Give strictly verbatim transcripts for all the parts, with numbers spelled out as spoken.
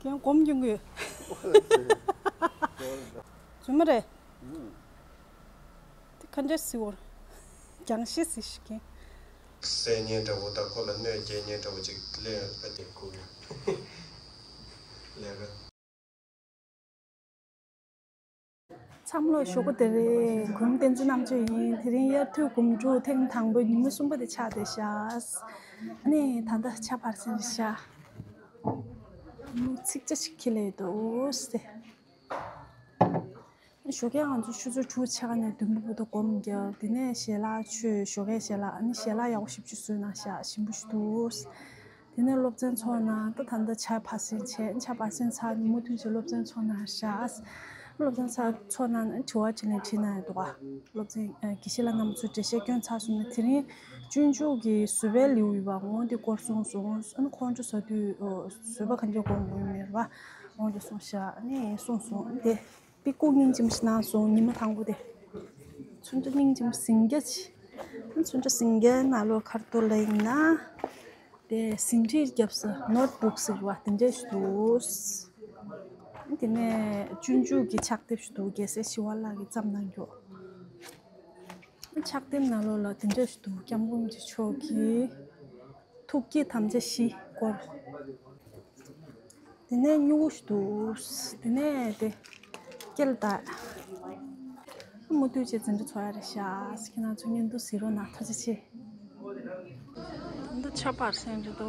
ཁྱེད་སྒོམ་སྐྱོན་གི་ཡོད། རྫུན་མ་རེད། དེ་ག་འདྲས་ཟེར་བར། རྒྱང་ཤེས་ཟེར་ཞིག་གིན། བསད་ཉེན་འདྲ་བོ་དང་ཁོ་ལ་གནོད་སྐྱེལ་ཉེན་འདྲ་བོ་ཅིག་ལས་ཡོད་པ་དེ་ཁུག་ཡོད། ལས་ཀ། མཚམས་ལོག་ཞོགས་པ་དེ་རེད། གུང་བསྟན་འཛིན་རྣམ་དཔྱོད་ཡིན། དེ་རིང་དབྱར་དུས་དགོང་དྲོ་ཐེངས་དང་པོའི་ཉིན་མོ་གསུམ་པ་དེ་ཆགས་བསྡད་ཤག་ཨ་ནི་ད་ལྟ་ཆར་པ་ཟིན་ཤག་མོ་ཚིག་ཆ་ཞིག་ཁྱི་ལས་འདུག་སྟེ། ཞོགས་ཀས་ང་ཚོ་ཆུ་ཚོད་དྲུག་ཕྱེད་ཀ་ནས་བདུན་པ་བར་དུ་སྒོམ་བརྒྱབ། དེ་ནས་ཞལ་ལག་མཆོད། ཞོགས་ཀའི་ཞལ་ལག་ཨ་ནི་ཞལ་ལག་ཡག་པོ་ཞེ་པོ་ཅིག་བཟོས་གནང་ཤག་ཞིམ་པོ་ཞིག་འདུག་དེ་ནས་སློབ་ཚན་ཚོགས་གནང་། ད་ད་ལྟ་ཆར་པ་ཟིན་བྱས། ཆར་པ་ཟིན་ཚར་ནས་མུ་མཐུད་བྱས་སློབ་ཚན་ཚོགས་གནང་ཤག་སློབ་ཚན་ཚར་ཚོགས་གནང་ནས་དྲི་བ་དྲིས་ལན་དྲིས་གནང་ཡོད་འདུག་ག་སློབ་ཚན་ཨ་དགེ་བཤེས་ལགས་རྣམ་པ་ཚོས་འགྲེལ་བཤད་སྐྱོན་ཚར་སོང་ནས། དེ་རིང་སྤྱོད་འཇུག་གི་བཟོད་པའི་ལེའུ་ཡོད་པ་འོ་འདི་སྐོར་གསུངས་སོང་། ཨ་ནི་ཁོང་ཚོ་ཟ་དུས་ཨོ་བཟོད་པ་ག་འདྲས་སྒོམ་དགོས་ཡོད་མེད་པ་འོ་འདི་གསུངས་ཤག་ཨ་ནི་གསུངས་སོང་། ཨ་ནི་དེ། དཔེ་སྐུ་སྙིང་རྗེ་མོ་ཞིག་གནང་སོང་། ཉི་མ་དང་པོ་དེ། ཚོན་ཁྲ་སྙིང་རྗེ་མོ་ཟིང་རྒྱ་ཆེ། ཚོན་ཁྲ་ཟིང་རྒྱའི་ནང་ལོགས་ཁ་ཐུག་ལ་ཡིན་ན། དེ་ཟིན་བྲིས་རྒྱབ་ས་ནོཊ་བུག་ཟེར་བ་དེ་འདྲ་ཞིག་འདུག་དེ་ནས་སྤྱོད་འཇུག་གི་ཕྱག་དེབ་ཞིག་འདུག་རྒྱལ་སྲས་ཞི་བ་ལྷ་གིས་བརྩམས་གནང་རྒྱུ། ཕྱག་དེབ་ནང་ལོགས་ལ་དེ་འདྲ་ཞིག་འདུག་སྐྱབས་མགོན་རིན་པོ་ཆེ་མཆོག་གིས། ཐུགས་བསྐྱེད་དམ་བཅའ་བཞི་སྐོར། དེ་ནས་སྨྱུ་གུ་ཞིག་འདུག་དེ་ནས་དེ་སྐེ་ལ་བཏགས། མུ་མཐུད་བྱས་འཛིན་གྲྭ་ཚོགས་ཡ་རེད་ཤག་ཁྱེད་རང་ཚོ་སྙན་ཐོ་གཟིགས་རོགས་གནང་། ཐུགས་རྗེ་ཆེ། འདི་ཆར་པ་ཟིན་འདུག་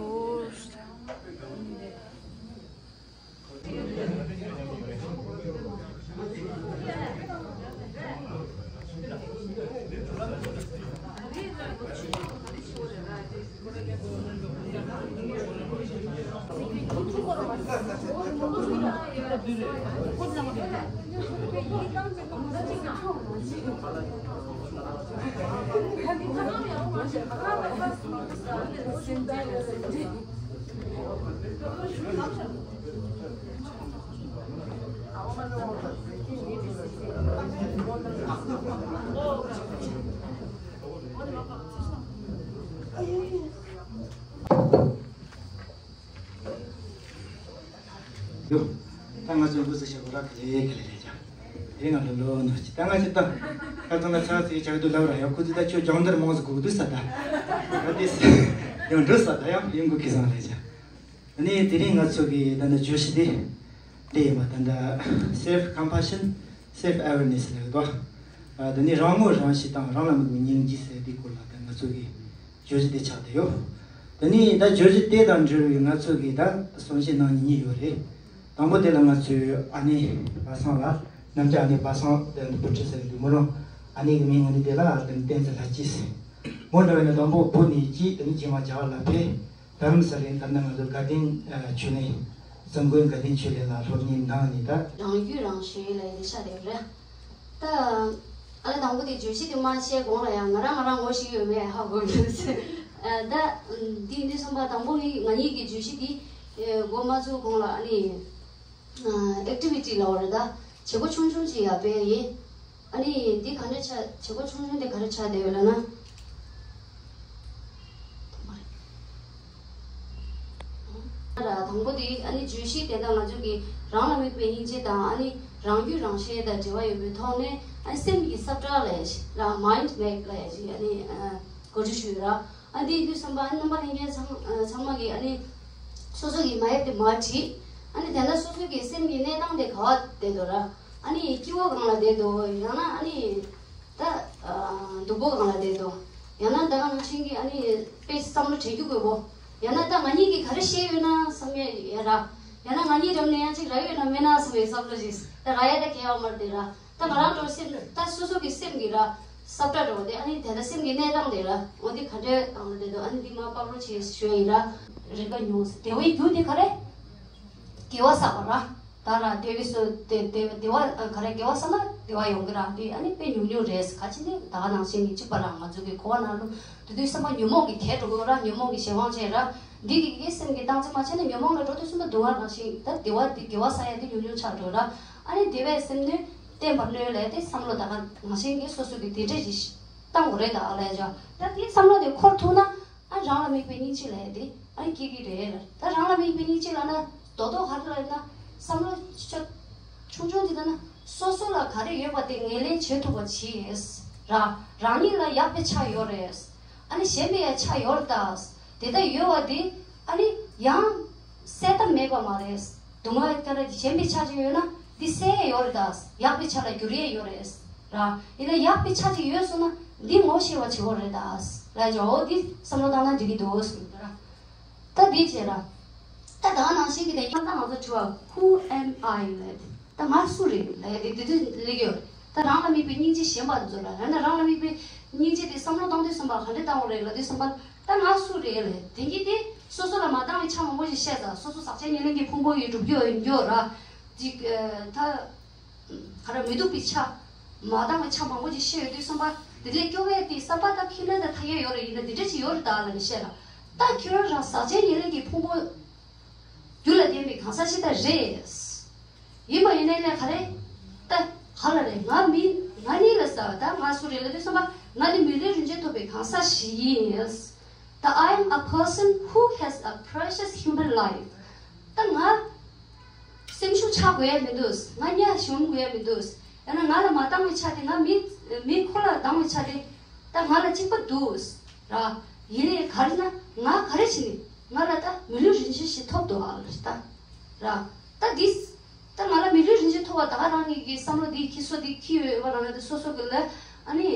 ཡོ། ད་ང་ཚོ་འགོ་ཚུགས་ཤག་གོ་ར། ག་ལེ་ག་ལེ་རེད་ཀྱང་། དེ་ང་ལོ་ལོ་ནོ་ཅི་ད་ང་ཅི་ད། ཁ་ཚང་ལ་ཚ་ཚི་ཆག་དུ་ལབ་ར་ཡ། ཁོ་ཚོ་ད་ཁྱོད་སྦྱོང་བརྡར་མང་ཟིག་གོ་དུས་ས་ད། ད་དེ་ཡང་འགྲོ་ས་ད་ཡང་ཡོང་གི་ཁི་སང་རེད་ཀྱང་། ཨ་ནི་དེ་རིང་ང་ཚོ་གི་ད་ནི་བརྗོད་གཞི་དེ་དེ་ཡིན་པ། ད་ནི་self compassion, self awareness ལབ་དོ། ཨ་དེ་ནི་རང་ངོ་རང་ཤེས་དང་རང་ལ་དམིགས་པའི་སྙིང་རྗེ་ཟེར་དེའི་སྐོར་ལ་ད་ང་ཚོ་གི་བརྗོད་གཞི་དེ་ཆགས་བསྡད་ཡོད། དེ་ནི་ད་བརྗོད་གཞི་དེ་དང་འབྲེལ་བའི་ང་ཚོ་གི་ད་གསུང་བཤད་གནང་མཁན་གཉིས་ཡོད་རེད། དང་པོ་དེ་ལ་ང་ཚོའི་ཨ་ནེ་པ་སངས་ལགས། རྣམ་རྒྱལ་ཨ་ནེ་པ་སངས་དེ་འདི་བུ་ཁྲིད་ཟེར་གི་འདུག་མོ་རང་ཨ་ནེ་གི་མིང་ཨ་ནེ་དེ་ལ་དེ་ནི་བསྟན་འཛིན་ལྷ་སྐྱིད་ཟེར། མོ་འདྲ་བས་ན་དང་པོ་བུ་ནས་སྐྱིད། དེ་ནི་རྗེས་མ་རྒྱ་གར་ལ་ཕེབས། རྡ་རམ་ས་ལའི་ད་ནང་ང་ཚོ་དགའ་ལྡན་ཆོས་གླིང་། འཛམ་བུའི་དགའ་ལྡན་ཆོས་གླིང་ལ་སློབ་གཉེར་གནང་ནས་ད། རང་རྒྱུད་རང་ཤེས་ལ་ཡི་ཆ་དེ་རེད། ད་ཨ་ལ་དང་པོ་དེ་བརྗོད་གཞི་དེ་མ་བཤད་གོང་ལ་ཡང་ང་རང་ང་རང་ངོ་ཤེས་ཡོད་མེད་ཧ་གོ་མི་འདུག་ད་འདི་འདི་གསུམ་པ་དང་པོ་ངའི་ང་གཉིས་ཀྱི་བརྗོད་གཞི་དེ་འགོ་མ་ཚུགས་གོང་ལ་ཨ་ནི་ཨེག་ཊི་བི་ཊི་ལབ་པ་རེད། ད་བྱེད་སྒོ་ཆུང་ཆུང་ཅིག་ཡར་སྤེལ་ཡིན། ཨ་ནི་འདི་ག་འདྲ་ཆགས། བྱེད་སྒོ་ཆུང་ཆུང་དེ་ག་རེ་ཆགས་བསྡད་ཡོད་ལབ་ན། ཐོག་མ་རེད། ཨ་དང་པོ་དེ་ཨ་ནི་བརྗོད་གཞི་དེ་དག་ང་ཚོ་གི་རང་ལ་དམིགས་པའི་སྙིང་རྗེ་དང་། ཨ་ནི་རང་རྒྱུད་རང་ཤེས་དང་འབྲེལ་བ་ཡོད་པའི་ཐོག་ནས། ཨ་ནི་སེམས་ཀྱི་གསབ་ཁྲལ་ལབ་ཡ་ཞིག་ར། མའིན་ཌི་མེབ་ལབ་ཡ་ཞིག་ཨ་ནི་གོ་སྒྲིག་ཞུས་ཡོད་ར། ཨ་འདི་དུས་བསམ་པ་ཨ་ནི་རྣམ་པ་ལྷན་རྒྱས་ཚང་ཚང་མ་གི་ཨ་ནི་སོ་སོ་གི་མ་ཡེབ་དེ་མར་བྲིས། ཨ་ནི་དེ་འདྲ་སོ་སོ་གི་སེམས་ཀྱི་གནས་སྟངས་དེ་ག་བ་བསྡད་འདུག་ར། ཨ་ནི་སྐྱིད་པོ་གང་ལ་བསྡད་འདུག་ཡང་ན་ཨ་ནི་ད་སྡུག་པོ་གང་ལ་བསྡད་འདུག་ཡང་ན་ད་ག་ནང་བཞིན་གྱི་ཨ་ནི་དཔེ་བསམ་བློ་བྱེད་རྒྱུ་དགོས་པོ། ཡང་ན་ད་ང་གཉིས་ཀྱིས་ག་རེ་བཤད་ཡོད་ན་བསམ་ཡ་ཡ་ར། ཡང་ན་ང་གཉིས་འགྲམ་ནས་ཡང་ཅིག་རག་ཡོད་ན་མེད་ན་བསམ་པའི་བསམ་བློ་ཞིག་ད་རག་ཡ་ད་གལ་ཡོད་མ་རེད་དེ་ར། ད་ང་རང་འགྲོ་སེམས་ད་སོ་སོ་གི་སེམས་ཀྱི་ར་སྲབ་ཕྲ་འགྲོ་བ་དེ། ཨ་ནི་དེ་ལྟར་སེམས་ཀྱི་གནས་སྟངས་དེ་ར་འོ་དེ་ག་འདྲའི་སྟངས་ལ་བསྡད་འདུག་ཨ་ནི་འདི་མ་པགས་རོ་ཆེ་ཞུ་ཡ་ཡིན་ར། རེ་བ་ཉུང་ཟེར། བདེ་བའི་རྒྱུ་དེ་ག་རེ། དགེ་བ་བསགས་པ་ར། ད་ར་བདེ་བའི་སོ་དེ་བདེ་བ་བདེ་བ་ག་རེ་དགེ་བ་བསགས་ན་བདེ་བ་ཡོང་གི་ར། དེ་ཨ་ནི་དཔེ་ཉུང་ཉུང་རེད། ག་ཅི་ནི་ད་ག་ནང་བཞིན་གྱི་གཅིག་པ་ར་ང་ཚོ་གི་གོ་བ་ནང་ལོ་དེ་དུས་བསམ་པ་ཉོན་མོངས་ཀྱི་གས་འགྲོ་གི་ར། ཉོན་མོངས་ཀྱི་གཞན་དབང་ཅན་ར། འདི་གི་གི་སེམས་ཀྱི་སྟངས་འཛིན་མ་བྱས་ན་ཉོན་མོངས་ལ་འགྲོ་དུས་ཙམ་པ་སྡུག་བསྔལ་རང་བཞིན། ད་བདེ་བ་འདི་དགེ་བ་བསགས་ཡ་འདི་ཉུང་ཉུང་ཆགས་འགྲོ་ར། ཨ་ནི་བདེ་བའི་སེམས་ནི་བརྟན་པར་གནས་ལས་དེ་བསམ་བློ་ད་ག་ནང་བཞིན་གྱི་སོ་སོ་གི་དེ་འདྲས་ཞིག་བཏང་དགོས་རེད། ད་ཨ་ལས་ཇོ་ད་དེ་བསམ་བློ་དེ་འཁོར་ཐུབ་ན་ཨ་རང་ལ་དམིགས་པའི་སྙིང་རྗེ་ལས་དེ་ཨ་ནི་སྐྱེ་གི་རེད་ལ། ད་རང་ལ་དམིགས་པའི་སྙིང་རྗེ་ལ་ན་ རྡོག་རྡོག་ག་རེ་ལབ་ན་བསམ་བློ་ཆ་ཆུང་ཆུང་དེ་ལྟ་ན་སོ་སོ་ལ་ག་རེ་ཡོད་པ་དེ་ངོས་ལེན་བྱེད་ཐུབ་པ་བྱེད། ར་རང་ཉིད་ལ་ཡག་པའི་ཆ་ཡོད་རེད། ཨ་ནི་གཞན་པའི་ཡང་ཆ་ཡོད་རེད་ད། དེ་ལྟ་ཡོད་པ་དེ་ཨ་ནི་ཡང་སེལ་ཐབས་མེད་པ་མ་རེད། སྡུག་བསྔལ་ལྟར་གཞན་པའི་ཆ་ཅིག་ཡོད་ན་འདི་སེལ་ཡས་ཡོད་རེད་ད། ཡག་པའི་ཆ་ལ་འགྱུར་ཡས་ཡོད་རེད། ར་ཡིན་ན་ཡག་པའི་ཆ་ཅིག་ཡོད་སོང་ན་འདི་ངོ་ཤེས་པ་བྱེད་དགོས་རེད་ད། ལ་ཇོ་འོ་འདི་བསམ་བློ་བཏང་ན་འགྲིག་གི་འདུག་ཟེར་གི་འདུག་ར། ད་འདི་བྱས་ར། ད་ད་ག་ནང་བཞིན་གྱི་དེ་ཡང་ད་ང་ཚོ་དྲི་བ་Who am I ལབ་དེ། ད་ང་སུ་རེད་ལབ་ཡ་དེ་དེ་དུས་སླེབས་ཡོད། ད་རང་ལ་དམིགས་པའི་སྙིང་རྗེ་ཞེན་པ་དེ་ཚོ་ལ་ཡང་ན་རང་ལ་དམིགས་པའི་སྙིང་རྗེ་དེ་བསམ་བློ་བཏང་དུས་བསམ་པ་ག་འདྲ་བཏང་བ་རེད་ལབ་དུས་བསམ་པ་ད་ང་སུ་རེད་ལབ་དེ་གི་དེ་སོ་སོ་ལ་མ་འདང་བའི་ཆ་མང་པོ་ཞིག་བཤད་ཙང་སོ་སོ་ཟག་བཅས་ཉེར་ལེན་གྱི་ཕུང་པོ་ཡི་སྒྲུབ་རྒྱུ་ཡིན་རྒྱུ་ར། ཅིག་ད། ག་རེ་མི་སྡུག་པའི་ཆ། མ་འདང་བའི་ཆ་མང་པོ་ཅིག་བཤད་ཡོད་དུས་བསམ་པ་དེ་འདྲའི་སྐྱོ་བས་དེ་བསམ་པ་ད་ཁྱིམ་ནང་ད་ཐ་ཡལ་ཡོད་རེད་ཡིན་ན་དེ་འདྲ་ཅིག་ཡོད་རེད་ད་ལབ་ནས་བཤད་ལ། ད་ཁྱོད་རང་ཟག་བཅས་ཉེར་ལེན་གྱི་ཕུང་པོ། རྒྱུ་ལ་བརྟེན་པའི་གང་ཟག་ཞིག་ད་རེད། ཡིན་པ་ཡིན་ནའི་ལས་ག་རེ། ད་ག་ལ་རེད་ང་མི་ང་ནི་ལ་ཟ་བ་ད་ང་སུ་རེད་ལབ་དུས་བསམ་པ་ང་ནི་མི་ལུས་རིན་ཆེན་ཐོབ་པའི་གང་ཟག་ཞིག་ཡིན། ད་I am a person who has a precious human life. ད་ང་སེམས་ཤུགས་ཆག་དགོས་ཡ་མི་འདུག་ང་གཉའ་ཞུམ་དགོས་ཡ་མི་འདུག་ཡང་ན་ང་ལ་མ་འདང་བའི་ཆ་དེ་ང་མི་མི་ཁོ་ལ་འདང་བའི་ཆ་དེ་ད་ང་ལ་གཅིག་པ་འདུག་ར། ཡིན་ནའི་ག་རེ་ན་ང་ག་རེ་བྱེད་ནི་ང་ལ་ད་མི་ལུས་རིན་ཆེན་ཞིག་ཐོབ་འདུག་ཨ་ལ་ད་ར། ད་འདི་ད་ང་ལ་མི་ལུས་རིན་ཆེན་ཐོབ་པ་ད་ག་རང་ཉིད་ཀྱི་བསམ་བློ་འདི་ཁྱི་སོ་འདི་ཁྱི་ཡོད་པ་རང་ལ་འདི་སོ་སོ་གི་ལ་ཨ་ནི་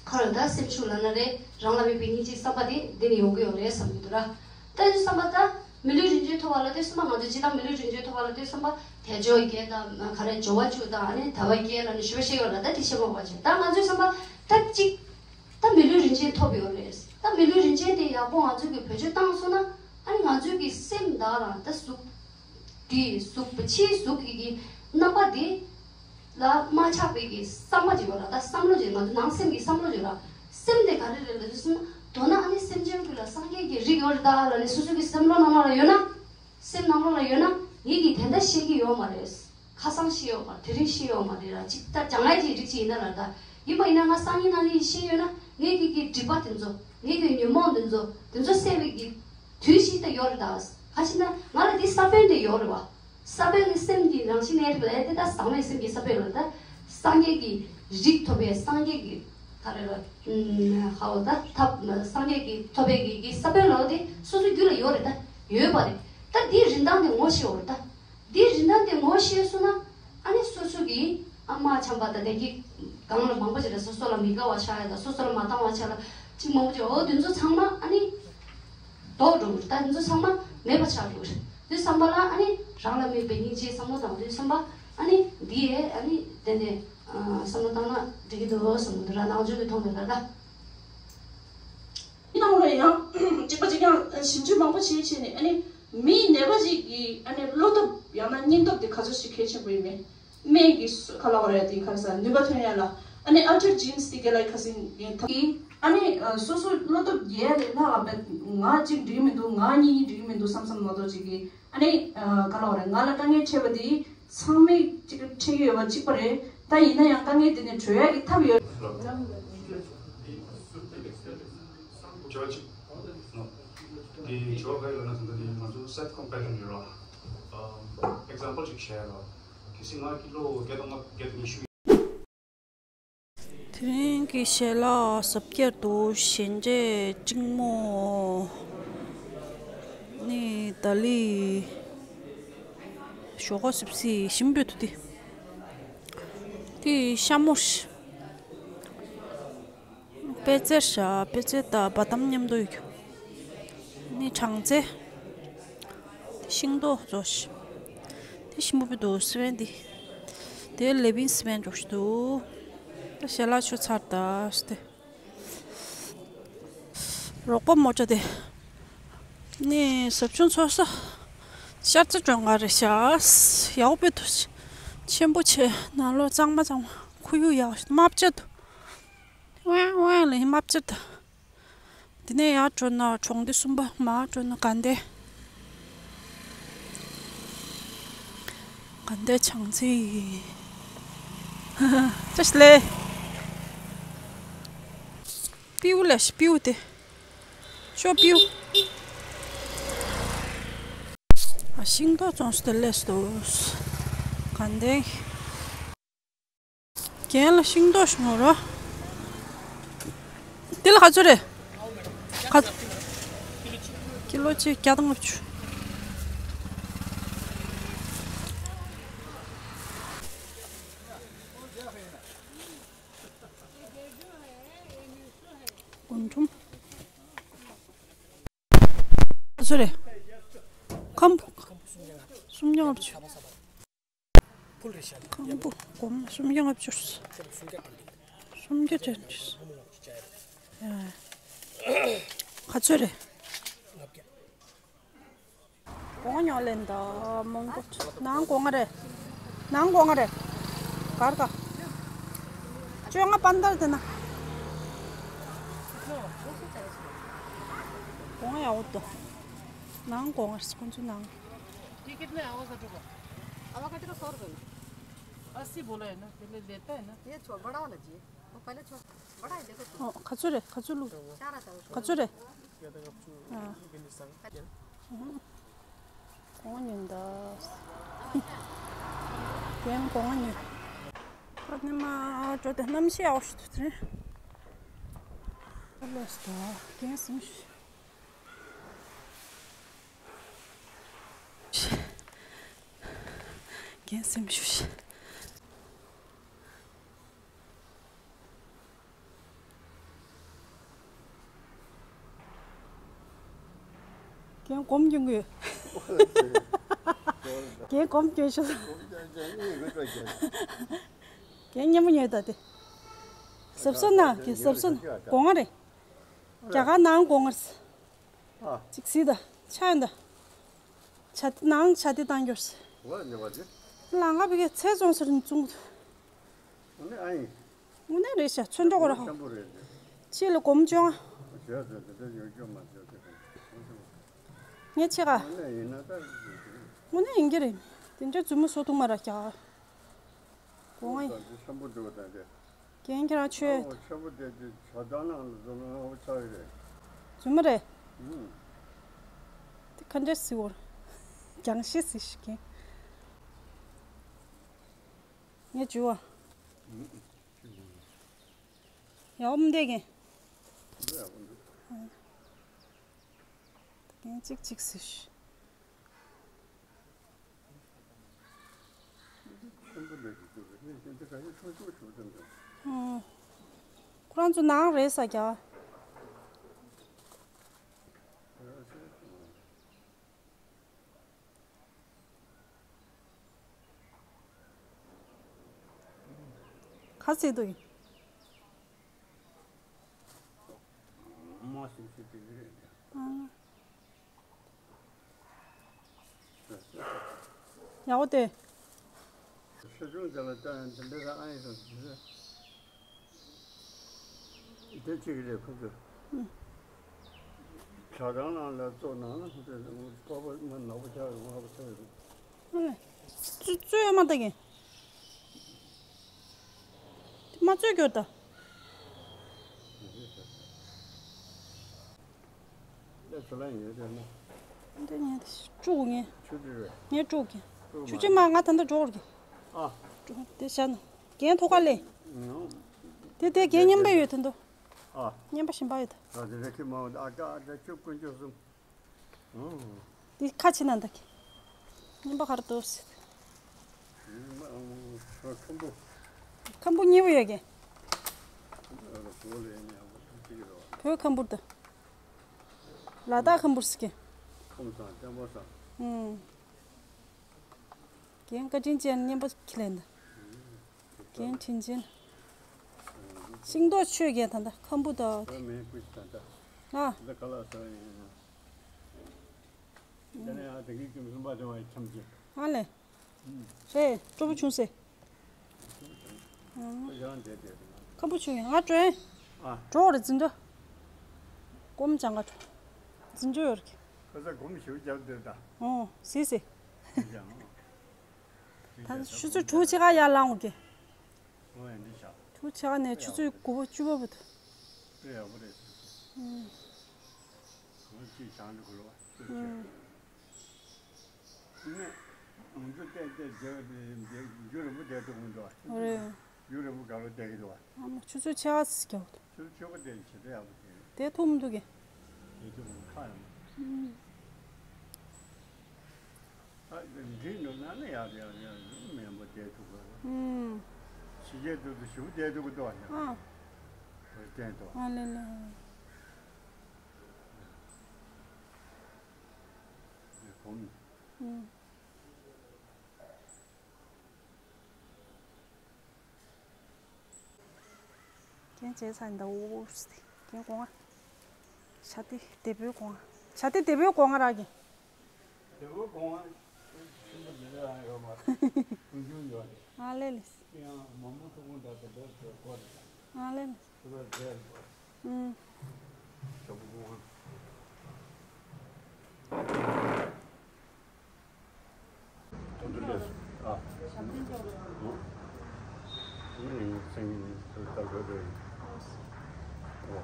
ཁ་ར་ད་སེམས་ཤུགས་ལ་ན་རེ་རང་ལ་མེད་པའི་སྙིང་རྗེའི་བསམ་པ་དེ་འདི་ནི་ཡོང་གི་ཡོད་རེད་བསམ་གྱི་འདུག་ར། ད་འདི་བསམ་པ་ད། མི་ལུས་རིན་ཆེན་ཐོབ་པ་ལ་དེ་བསམ་པ་ང་ཚོ་སྤྱི་བཏང་མི་ལུས་རིན་ཆེན་ཐོབ་པ་ལ་དེ་བསམ་པ་དལ་འབྱོར་བརྒྱད་དང་ག་རེ་འབྱོར་བ་བཅུ་དང་ཨ་ནི་དལ་བ་བརྒྱད་ལ་ནི་ཞུ་བ་ཤེས་ཡོད་ལ་ད་དེ་ཤེས་མ་བ་ཅིག་ད་ང་ཚོའི་བསམ་པ་ད་གཅིག་ད་མི་ལུས་རིན་ཆེན་ཐོབ་ཡོད་རེད། ད་མི་ལུས་རིན་ཆེན་དེ་ཡག་པོ་ང་ཚོས་ཀྱི་བེད་སྤྱོད་བཏང་སོང་ན་ཨ་ནི་ང་ཚོའི་གི་སེམས་དག་ལ་ད་གཟུགས་དེ་གཟུགས་ཕྱིའི་གཟུགས་ཀྱི་གི་རྣམ་པ་དེ། ལ་མ་ཆགས་པའི་གི་བསམ་པ་ཅིག་ཡོད་ར། ད་བསམ་བློ་ཅིག་ང་ཚོ་ནང་སེམས་ཀྱི་བསམ་བློ་ཅིག་ཡོད་ར། སེམས་དེ་ག་རེ་རེད་ལབ་དུས་སོང་ན་མདོར་ན་ཨ་ནི་སེམས་ཅན་ཀུན་ལ་སངས་རྒྱས་ཀྱི་རིགས་ཡོད་རེད་ད་ལབ་ནས་སོ་སོ་གི་སེམས་བློ་ནང་ལོགས་ལ་ཡོད་ན། སེམས་ནང་ལོགས་ལ་ཡོད་ན་ངེད་ཀྱིས་དེ་འདྲ་ཤེས་ཀྱི་ཡོད་མ་རེད། ཁ་སང་ཤེས་ཡོད་མ་དེ་རིང་ཤེས་ཡོད་མ་རེད་ར། ཅིག་ད་བྱང་ཨའི་ཀྱི་རིགས་ཅིག་ཡིན་ན་ལ་ད་ཡིན་པ་ཡིན་ན་ང་སང་ཉིན་གནངས་ཉིན་ཤེས་ཡོད་ན་ངེད་ཀྱི་གི་སྒྲིབ་པ་དེ་ཚོ་ངེད་ཀྱི་ཉོན་མོངས་དེ་ཚོ་དེ་ཚོ་སེལ་བའི་གི་དུས་ཤིག་ད་ཡོད་རེད་ད། ག་ཅི་ན་ང་ལ་འདི་ས་བོན་དེ་ཡོད་རེད་བ། ས་བོན་ནི་སེམས་ཀྱི་རང་བཞིན་ལས་རིགས་ལས་དེ་ལྟར་ཟག་མེད་སེམས་ཀྱི་ས་བོན་ལ་ད་སངས་རྒྱས་ཀྱི་རིགས་ཐོབ་པའི་སངས་རྒྱས་ཀྱི་ད་རེ་ལ་ཧ་འོ་ད་ཐབས་སངས་རྒྱས་ཀྱི་ཐོབ་པའི་གི་གི་ས་བོན་ལ་དེ་སོ་སོ་རྒྱུད་ལ་ཡོད་རེད་ད་ཡོད་པ་རེད། ད་འདིའི་རིན་ཐང་དེ་ངོ་ཤེས་འོ་རེད་ད། འདིའི་རིན་ཐང་དེ་ངོ་ཤེས་སོང་ན་ཨ་ནི་སོ་སོ་གི་ཨ་མ་འཆམ་པ་ད་དེ་གི་གང་ལ་མང་པོ་ཅིག་རེད། སོ་སོ་ལ་མི་དགའ་བ་ཆགས་ཡ་ད་སོ་སོ་ལ་མ་འདང་བ་ཆགས་ལ་ཅིག་མང་པོ་ཅིག་འོ་དེ་ཚོ་ཚང་མ་ཨ་ནི། ལྡོག་འགྲོ་གི་རེད། ད་འདི་ཚོ་ཚང་མ་མེད་པ་ཆགས་འགྲོ་གི་རེད། དེ་བསམ་པ་ལ་ཨ་ནི་རང་ལ་དམིགས་པའི་སྙིང་རྗེའི་བསམ་བློ་དང་དེ་བསམ་པ་ཨ་ནི་འདི་ཡས་ཨ་ནི་དེ་ནས་བསམ་བློ་བཏང་ན་འགྲིག་གི་འདུག་བསམ་གི་འདུག་ར། ནང་ཆོས་ཀྱི་ཐོག་ནས་ལ་ད། མི་ནང་ལ་ཡང་གཅིག་པ་གཅིག་རྐྱང་ཞིབ་འཇུག་མང་པོ་བྱེད་བྱས་ནས་ཨ་ནི་མིའི་ནད་པ་ཞིག་གི་ཨ་ནི་བློ་སྟོབས་ཡང་ན་སྙིང་སྟོབས་དེ་ག་ཚོད་ཞིག་གལ་ཆེན་པོ་ཡིན་མིན། སྨན་གྱི་སུ་ག་ལ་བ་རེད་དེ་ག་ས་ནུས་པ་ཐོན་ཡ་ལ་ཨ་ནི་ཨལ་ཊར་ཇིན་སི་དེ་ག་ལ་ག་སིན་ཡིན་ཐ་གི་ཨ་ནི་སོ་སོ་བློ་སྟོབས་རྒྱས་རེད་ལ་བ་ང་གཅིག་འགྲིག་མི་འདུག་ང་གཉིས་འགྲིག་མི་འདུག་བསམ་བསམ་མ་གཏོགས་གཅིག་གི་ཨ་ནི་ག་ལ་བ་རེད་ང་ལ་དཀའ་ངལ་འཕྲད་པ་དེ་ཚང་མས་གཅིག་འཕྲད་ཀྱི་ཡོད་པ་གཅིག་པ་རེད། ད་ཡིན་ན་ཡང་དཀའ་ངལ་དེ་ནས་གྲོལ་ཡ་གི་ཐབས་ཡོད། དེ་ཇོ་གཅིག་ནོ། དེ་ཇོ་ག་ཡོད་ན་ད་ལྟ་དེ་ང་ཚོ་self compassion་ཡོད་ར། example་ཅིག་བཤད་ཡ་ལ། གལ་སྲིད་ང་ཀི་ལོ་བརྒྱ་དང་ལྔ་བརྒྱ་དང་ཉི་ཤུ་ཡིན། དེ་རིང་གི་ཞལ་ལག་གཟབ་རྒྱས་འདུག་གཞན་འབྲས་གཅིག་མོ་ནི་ད་ལི་ཞོག་ཁ་སིབ་སི་ཞིམ་པོ་འདུག་དེ་དེ་ཤ་མོ་ཤ། པད་ཚལ་ཤ་པད་ཚལ་དང་བ་དམ་མཉམ་དུ་ཡོད་རྒྱུ། ནི་སྦྲང་རྩི། དེ་ཤིང་ཏོག་ཚོ་ཤ། དེ་ཞིམ་པོ་སྦེ་འདུག་སི་པན་དེ། དེ་ལེ་བིན་སི་པན་འཇོག་ཤི་འདུག་ད་ཞལ་ལག་མཆོད་ཚར་ད་སྟེ། རོགས་པ་མོ་ཅག་དེ། ནི་ཟབ་ཆུང་ཚོ་ས། ཤར་རྩེ་གྲོང་ཁ་རེད་ཤག་ཡག་པོ་སྦེ་འདུག་ཆེན་པོ་ཆེ་ནང་ལོགས་གཙང་མ་གཙང་མ་ཁོར་ཡུག་ཡག་ཤག་དམར་པོ་ཅིག་འདུག་ཝང་ཝང་ལ་ཧི་མ་བཅད་དང་། དེ་ནས་ཡར་འགྲོ་ན་གྲོང་སྡེ་གསུམ་པ། མར་འགྲོ་ན་དགའ་ལྡན། དགའ་ལྡན་བྱང་རྩེ། ཅི་ཞིག་ལས། སྤྲེའུ་ལས་སྤྲེའུ་དེ། ཤོ་སྤྲེའུ། ཤིང་ཏོག་བཙོང་སྟེ་སླེབས་འདུག་གང་ལྟར། རྒན་ལ་ཤིང་ཏོག་ཞིག་ངོ་རོ། དེ་ལ་ག་ཚོད་རེད། ག་ཀི་ལོ་གཅིག་བརྒྱ་དང་ལྔ་བཅུ། རྒུན་འབྲུམ། ག་ཚོད་རེད། ཁམ་བུ། སུམ་བརྒྱ་ལྔ་བཅུ། ཁམ་བུ་སྒོར་མོ་སུམ་བརྒྱ་ལྔ་བཅུ། སུམ་བརྒྱ་ཅན་གྱི། ག་ཚོད་རེད། སྒོ་ང་ཉོ་ལེན་ད་མོང་གོ། ནང་སྒོ་ང་རེད། ནང་སྒོ་ང་རེད། གར་ག་བཅོ་ལྔ་པན་དར་དེ་ན། སྒོ་ང་ཡག་པོ་འདུག་ནང་སྒོ་ང་རེད། ཁོང་ཚོ་ནང་། ये कितने है? आवाज हटो का। आवाज हटो का सौ रुपए में। अस्सी बोला है ना, पहले लेता है ना। ये छोड़, बड़ा वाला जी। वो पहले छोड़, बड़ा है, देखो तो। ཨོ། ག་ཚོད་རེད། ག་ཚོད་བླུགས། चार आता है उसमें। ག་ཚོད་རེད། ཨ། གོང་ཉིན་ད། རྒན་གོང་ཉིན། ཁ་ནི་མ་འགྲོ་དེ་གནམ་གཤིས་ཡག་པོ་ཞིག་འདུག་དེ་རིང་། ལོས་ད་རྒན་སེམས་ཤིག་རྒན་སེམས་ཤུགས། རྒན་སྒོམ་སྐྱོན་གྱི་ཡོད། རྒན་སྒོམ་སྐྱོན་ཤོག་རྒན་སྙན་པོ་ཉོས་ད་དེ། གཟབ་གཟབ་ན་རྒན་གཟབ་གཟབ་ན་སྒོ་ང་རེད། རྒྱ་གར་ནང་སྒོ་ང་རེད། ཨ། ཅིག་གཟིགས་དང་ཆ་ཡོང་དང་། ཆ་ནང་ཆ་དེ་བཏང་འགྱུར། ཨོ་ནི་བ་དེ། ལང་ཀ་བི་གའི་ཚེ་བཙོང་སར་བཙོང་གི་འདུག་ཨོ་ནི་ཨ་ཡིན། ཨོ་ནི་རེད་ཤག་ཚོན་འགྲོ་གོ་ར་ཧ། ཆམ་པོ་རེད་དེ། ཕྱི་ལ་སྒོར་མོ་བཅོ་ལྔ། བྱས་ཙང་དེ་འདྲ་ཡོད་རྒྱུ་མ་བྱས་ཏེ། ངས་ཆེ་ག་ཨོ་ནི་ཡིན་ན་ད། ཨོ་ནི་ཡིན་གྱི་རེད། དེ་འདྲ་རྫུན་མ་བཟོ་ཐུབ་མ་ར་རྒྱ་གར། སྒོ་ང་ཡིན། ཆམ་པོ་འདུག་ད་དེ། རྒན་ཁྱེད་རང་ཆོས། ཨོ་ཆམ་པོ་དེ་དེ་ཇ་དང་ནང་ལ་འཛུལ་ན་ཨོ་ཆགས་ཀྱི་རེད། རྫུན་མ་རེད། ཨུམ། དེ་ག་འདྲས་སི་འོར། རྒྱང་ཤེས་སི་ཞིག་རྒན། ངས་འཇུ་བ། ཨུམ། ཡག་པོ་མི་འདུག་རྒན། འདི་ཡག་པོ་འདུག་རྒན་གཅིག་གཅིག་སི་ཞིག་ཁོ་རང་ཚོ་ནང་རེད་ས་རྒྱ། ག་ཚོད་འདུག་ཡིན། མ་སུམ་ཅུ་དེ་རེད། ཡག་པོ་དེ། ཤ་ཆུང་དེ་ལ་ལྟ་ཡང་དེ་འདྲ་ར་ཨ་ཡིན་སོང་དེ་འདྲ། དེ་གཅིག་རེད་ཁོ་ཚོ། ཇ་ཁང་ནང་ལ་བཙོ་ནང་ལ་ཁོ་ཚོ་པགས་པ་མ་ནག་པོ་ཆགས་ཡོད་དམར་པོ་ཆགས་ཡོད། ཨ་ལེ། བཙོ་བཙོ་ཡོད་མ་ད་གིན། མ་བཙོ་གྱོ་ད། ལས་ཚོ་ལ་ཡོད་རེད་ན། འདི་ངས་དཀྲུག་ངས། ཆུ་དྲི་རེད། ངས་དཀྲུག་གི། དཀྲུག་ཆུ་ཆུ་མ་ང་ད་ལྟ་འགྲོ་བར་གི། ཨ། དཀྲུག་དེ་བྱ་ན། རྒན་ཐོག་ཁ་ལས། ཨང་། དེ་དེ་རྒན་རྔན་པ་ཡོད་དོན་དུ། ཨ། རྔན་པ་ཞིམ་པ་ཡོད་དོ། ཨ་དེ་རེ་ཁི་མ་ཨ་ཀ་ཨ་ཀ་ཆུ་དཀོན་མཆོག་གསུམ། ཨང་། འདི་ཁ་ཕྱེ་ན་འདུག་གི། རྔན་པ་གར་འདུག་ཟེར། ཁམ་བུ། ཁམ་བུ་མཉེས་པོ་ཡོད་གི། བོད་ཁམ་བུ་དང་། ལ་དྭགས་ཁམ་བུ་ཟེར་གི། ཁམ་བུ་དང་བསྟན་པ་དང་། ཨང་། རྒན་བཀའ་དྲིན་ཅན་རྔན་པ་ཁྱི་ལེན་ད། རྒན་དྲིན་ཅན། ཤིང་ཏོག་ཆོས་རྒན་ད་ད་ཁམ་བུ་ད། ཨ། ད་ག་ལ་ས་ཡིན། དེ་ནས་ཡང་དེང་གི་ཀུན་གསུམ་པ་དེ་བ་ཡི་ཁྱམས་ཀྱི། ཨ་ལེ། ཨུམ། རེད། སྤྲོ་པོ་བྱུང་སེ། ཨུམ། ཁམ་བུ་ཆུ་ཡིན་ང་དྲོན། ཨ། གྲོགས་རེད་འཛིན་གྲྭ། སྒོམ་ལྗང་ག་འཛིན་གྲྭ་ཡོད་རེད། ཁ་ས་སྒོམ་ཞུ་རྒྱབ་འདོད་ད། ཨོ་ཟེ་ཟེ། ད་ཆུ་ཚོད་དྲུག་ཕྱེད་ཀ་ཡར་ལངས་འོང་གི། ཨོ་ཡ་འདི་བྱ། དྲུག་ཕྱེད་ཀ་ནས་ཆུ་ཚོད་དགུ་པ་བཅུ་པ་བར་དུ། དཔེ་ཡག་པོ་རེད། ཨུམ། ང་ཅིག་བྱང་དུ་གོ་ལོ་བ། ཨུམ། ང་ཚོ་བལྟས་བལྟས་རྒྱུ་རིང་པོ་བསྡད་ཐུབ་མི་འདུག་རེད། རྒྱུ་རིང་པོ་ག་ལ་བསྡད་ཀྱི་འདུག་ཨ་མ་ཆུ་ཚོད་ཕྱེད་ཀ་ཙམ་རྒྱག་འདུག་ཆུ་ཚོད་ཕྱེད་ཀ་བསྡད་ཇེ་ཡག་པོ་བསྡད། བསྡད་ཐུབ་མི་འདུག་གས། བསྡད་ཐུབ་མི་ཁ་ཡང་མ། ཨ་འདི་ནུབ་ན་ནི་ཡག་ཡག་ཡག་མེད་པོ་བསྡད་ཐུབ་ག་ཨུམ། ཕྱི་རྒྱལ་དུ་དུ་ཞུ་བསྡད་ཐུབ་གི་འདུག་ཨ་ནི། ཨ། བསྟན་ཏོ། ཨ་ལེ་ལེ། གོམ། ཨུམ། རྒན་བྱས་ཚར་ཡིན་ད། འོ་རྒན་སྒོ་ང་། བྱ་དེ་བདེ་པོའི་སྒོ་ང་། བྱ་དེ་བདེ་པོའི་སྒོ་ང་རག་གི་བདེ་པོའི་སྒོ་ང་། ཆེན་པོ་དེ་འདྲ་ཡང་ཡོད་མ་རེད། ཆུང་ཆུང་ཡོད་རེད། ཨ་ལེ་ལེ། ཡང་མ་མོ་ཐུག་གུང་འདྲ་དེ་འདྲ་ཞིག་དགོས་རེད། ཨ་ལེ་ལེ། ཐུག་པའི་རྫས་རེད། ཨུམ། ཞབས་སྒོ་ང་། དོན་དུ་ལས་སུ། ཨ། ཨོ། ཨ་ནི་སེང་གེ་ནི་ད་ག་རེ་ཡིན། ཨོ།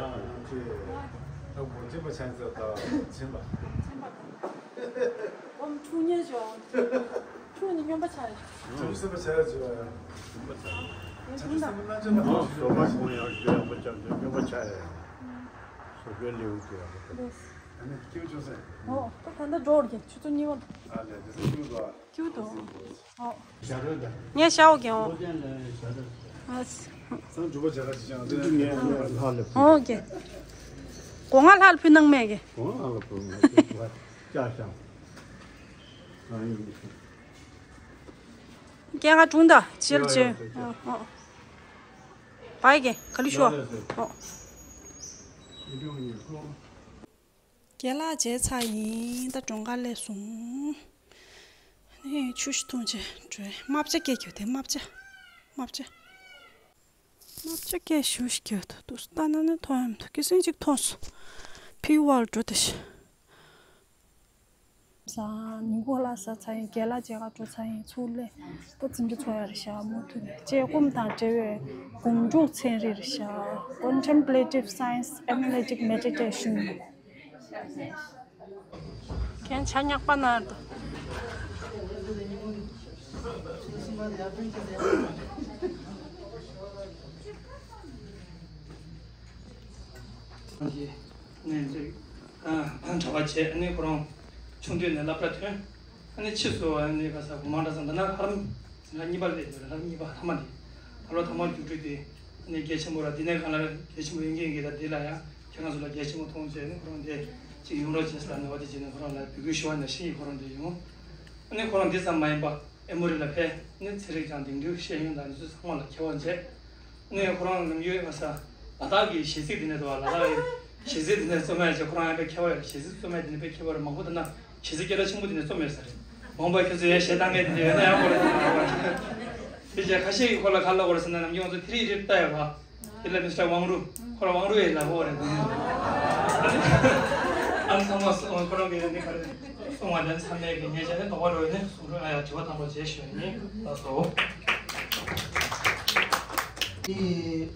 ཡང་ང་ཚོས་ད་འགོ་འཛིན་པ་ཆགས་ཚར་ད་ཕྱིན་པ། ཕྱིན་པ་དང་། འོ་འཁྲུངས་ཉེ་ཞོ། འཁྲུངས་ནི་སྨྱོན་པ་ཆགས་ཡོད། ཁྲུངས་སེམས་པ་ཆགས་ཡོད་ཅེས་པ་ཡང་སྨྱོན་པ་ཆགས། ཁྲུངས་སེམས་པ་རྣམ་དཔྱོད་ལ་ཨོ། བཟོ་པ་ཁོང་ཡང་སྐྱོ་ཡག་པོ་ཆགས་འདུག་སྨྱོན་པ་ཆགས་ཡོད། བཟོ་པའི་ལེའུ་དེ་ཡག་པོ་ཆགས། ཨ་ནི་སྐྱིད་པོ་བྱུང་སེ། ཨོ། ད་ད་ལྟ་འགྲོ་བར་གྱི་ཆུ་ཚོད་གཉིས་པ། ཨ་ལས་དེ་ཚོ་སྐྱིད་པོ་འདུག་ཨ། སྐྱིད་པོ་འདུག་ཨོ། ཞྭ་རོ་ད། ངས་ཤའོ་གྱོང་། ཨོ་ཅན་ལ་ཞྭ་རོ། ཨ། སང་འབྲུག་པ་བྱ་ར་ཅི་ཅང་དེ་ངས་ལྷ་ལ་ཕུལ། ཨོ་ཀེ། སྒོ་ང་ལྷ་ལ་ཕུལ་གནང་མེད་ཀྱི། སྒོ་ང་ལྷ་ལ་ཕུལ་ང་ཅག་ཤང་། ང་ཡིན་གྱི། སྐྱེ་ང་དྲུང་ད་ཕྱིར་ཡོ་ཡོ་ཅེ། ཡོ་ཡོ། ཨོ་ཨོ། བའི་ཀེ་ག་ལུ་ཤོ། ཡོ་ཡོ་ཡོ། ཨོ། ཡིན་གྱི་ཡིན་གྱི། རྒན་ལགས་བྱས་ཚར་ཡིན། ད་གྲོང་ཁ་སླེབས་སོང་། ཨ་ནི་ཆུ་ཞིག་འཐུང་བྱས་འགྲོ། རྨ་བྱ་སྐྱེས་ཁྱོད་དེ་རྨ་བྱ། རྨ་བྱ། རྨ་བྱ་སྐྱེས་ཞུ་ཞིག་སྐྱེས་ཐུག་ཏུ་ལྟ་ན་ནི་མཐོང་ཡང་མི་འདུག་ཀི་སིན་ཅིག་མཐོང་སོང་། ཕི་ཝར་འགྲོ་དེ་ཤི། ས་ཉིན་གུང་ལ་ཟ་ཚར་ཡིན། རྒན་ལགས་མཇལ་ཁ་འགྲོ་ཚར་ཡིན། ཚུར་སླེབས་ད་འཛིན་གྲྭ་ཚོགས་ཡ་རེད་ཤག་མུ་མཐུད་ནས་དཔྱད་སྒོམ་དང་འབྲེལ་བའི་སྒོམ་སྒྲུབ་ཚན་རིག་རེད་ཤག Contemplative Science Analytic Meditation། ཁྱེད་ཆ་ཉག་པ་ན་འདུག་ནས་ཚོས་གྲྭ་པ་བྱས། ཨ་ནི་ཁོ་རང་ཆུང་དུས་ནས་སློབ་གྲྭ་ཐོན། ཨ་ནི་ཕྱིས་སུ་ཨ་ནི་ག་ས་གོང་མ་འདྲ་ས་འདི་ན་ལྷ་རམས་ལྷ་གཉིས་པ་སླེབས་ཡོད་རེད། ལྷ་རམས་གཉིས་པ་ཐ་མ་འདི་ད་ལོ་ཐ་མ་རྒྱུགས་སྤྲོད་དེ་ཨ་ནི་གལ་ཆེན་པོ་ར། འདི་ནས་གང་ལ་གལ་ཆེན་པོ་ཡིན་གྱི་ཡིན་གྱི། ད་འདི་ལ་ཡང་ཁྱེད་རང་ཚོ་ལ་གལ་ཆེན་པོ་མཐོང་བྱས་ནས་ཁོ་རང་དེ་ཅིག་ཡོང་རོགས་བྱས་ཟེར་ལབ་ནས་འོ་དེ་བྱས་ནས་ཁོ་རང་ལ་འབོད་སྐུལ་ཞུ་བ་ནང་བཞིན་ཁོ་རང་དེ་ཡོང་། ཨ་ནི་ཁོ་རང་འདི་ཙམ་མ་ཡིན་པ། ཨེ་མོ་རི་ལ་ཕེབས་ནས་ཚན་རིག་དང་དེང་དུས་ཤེས་ཡོན་དང་འདི་ཚོ་ཚང་མ་ལ་མཁས་པ་མཛད། ནས་ཁོ་རང་ནམ་རྒྱུན་ཨ་ས་ལ་དྭགས་ཀྱི་གཞས་ཚིག་དེ་ནས་འདུག་བ། ལ་དྭགས་ཀྱི་གཞས་ཚིག་དེ་ནས་རྩོམ་ཡག་ཅིག་ཁོ་རང་ཨ་ཕའི་མཁས་པ་ཡོད་རེད། གཞས་ཚིག་རྩོམ་ཡག་དེ་ནས་དཔེ་མཁས་པ་རེད། མང་པོ་དེ་ན་གཞས་ཚིག་སྐད་གྲགས་ཆེན་པོ་དེ་ནས་རྩོམ་ཡོད་ས་རེད། མང་པོ་ཁྱོད་ཚོ་ཡང་གཞས་བཏང་མཁན་དེ་འདྲ་ཡོད་ན་ཡང་དགོས་རེད་དེ་ནས་དེ་རྗེས་ཁ་ཤས་ཀྱིས་ཁོ་ལ་ག་ལབ་དགོས་རེད་ཟེར་ན། ནམ་རྒྱུན་ང་ཚོ་དེ་རིགས་རིགས་ལྟ་ཡོད་པ། དེ་ལ་མི་སི་ཊར་ཝང་རུ། ཁོ་རང་ཝང་རུ་ཡིན་ལབ་ཡོད་རེད། ཨ་ནི་ཚང་མ་སོང་ཁོ་རང་གི་ནི་ག་རེ་གསུང་བ་དེ་ཚང་མས་ཀྱི་ཉེ་ཆར་ནས་དོགས་པ་འགྲོ་ཡོད་ནི་གསུང་རོགས། ཨ་ཡ་དྲི་བ་དང་པོ་བྱེད་ཞུ་ཡིན། ལགས་སོ། ཨེ།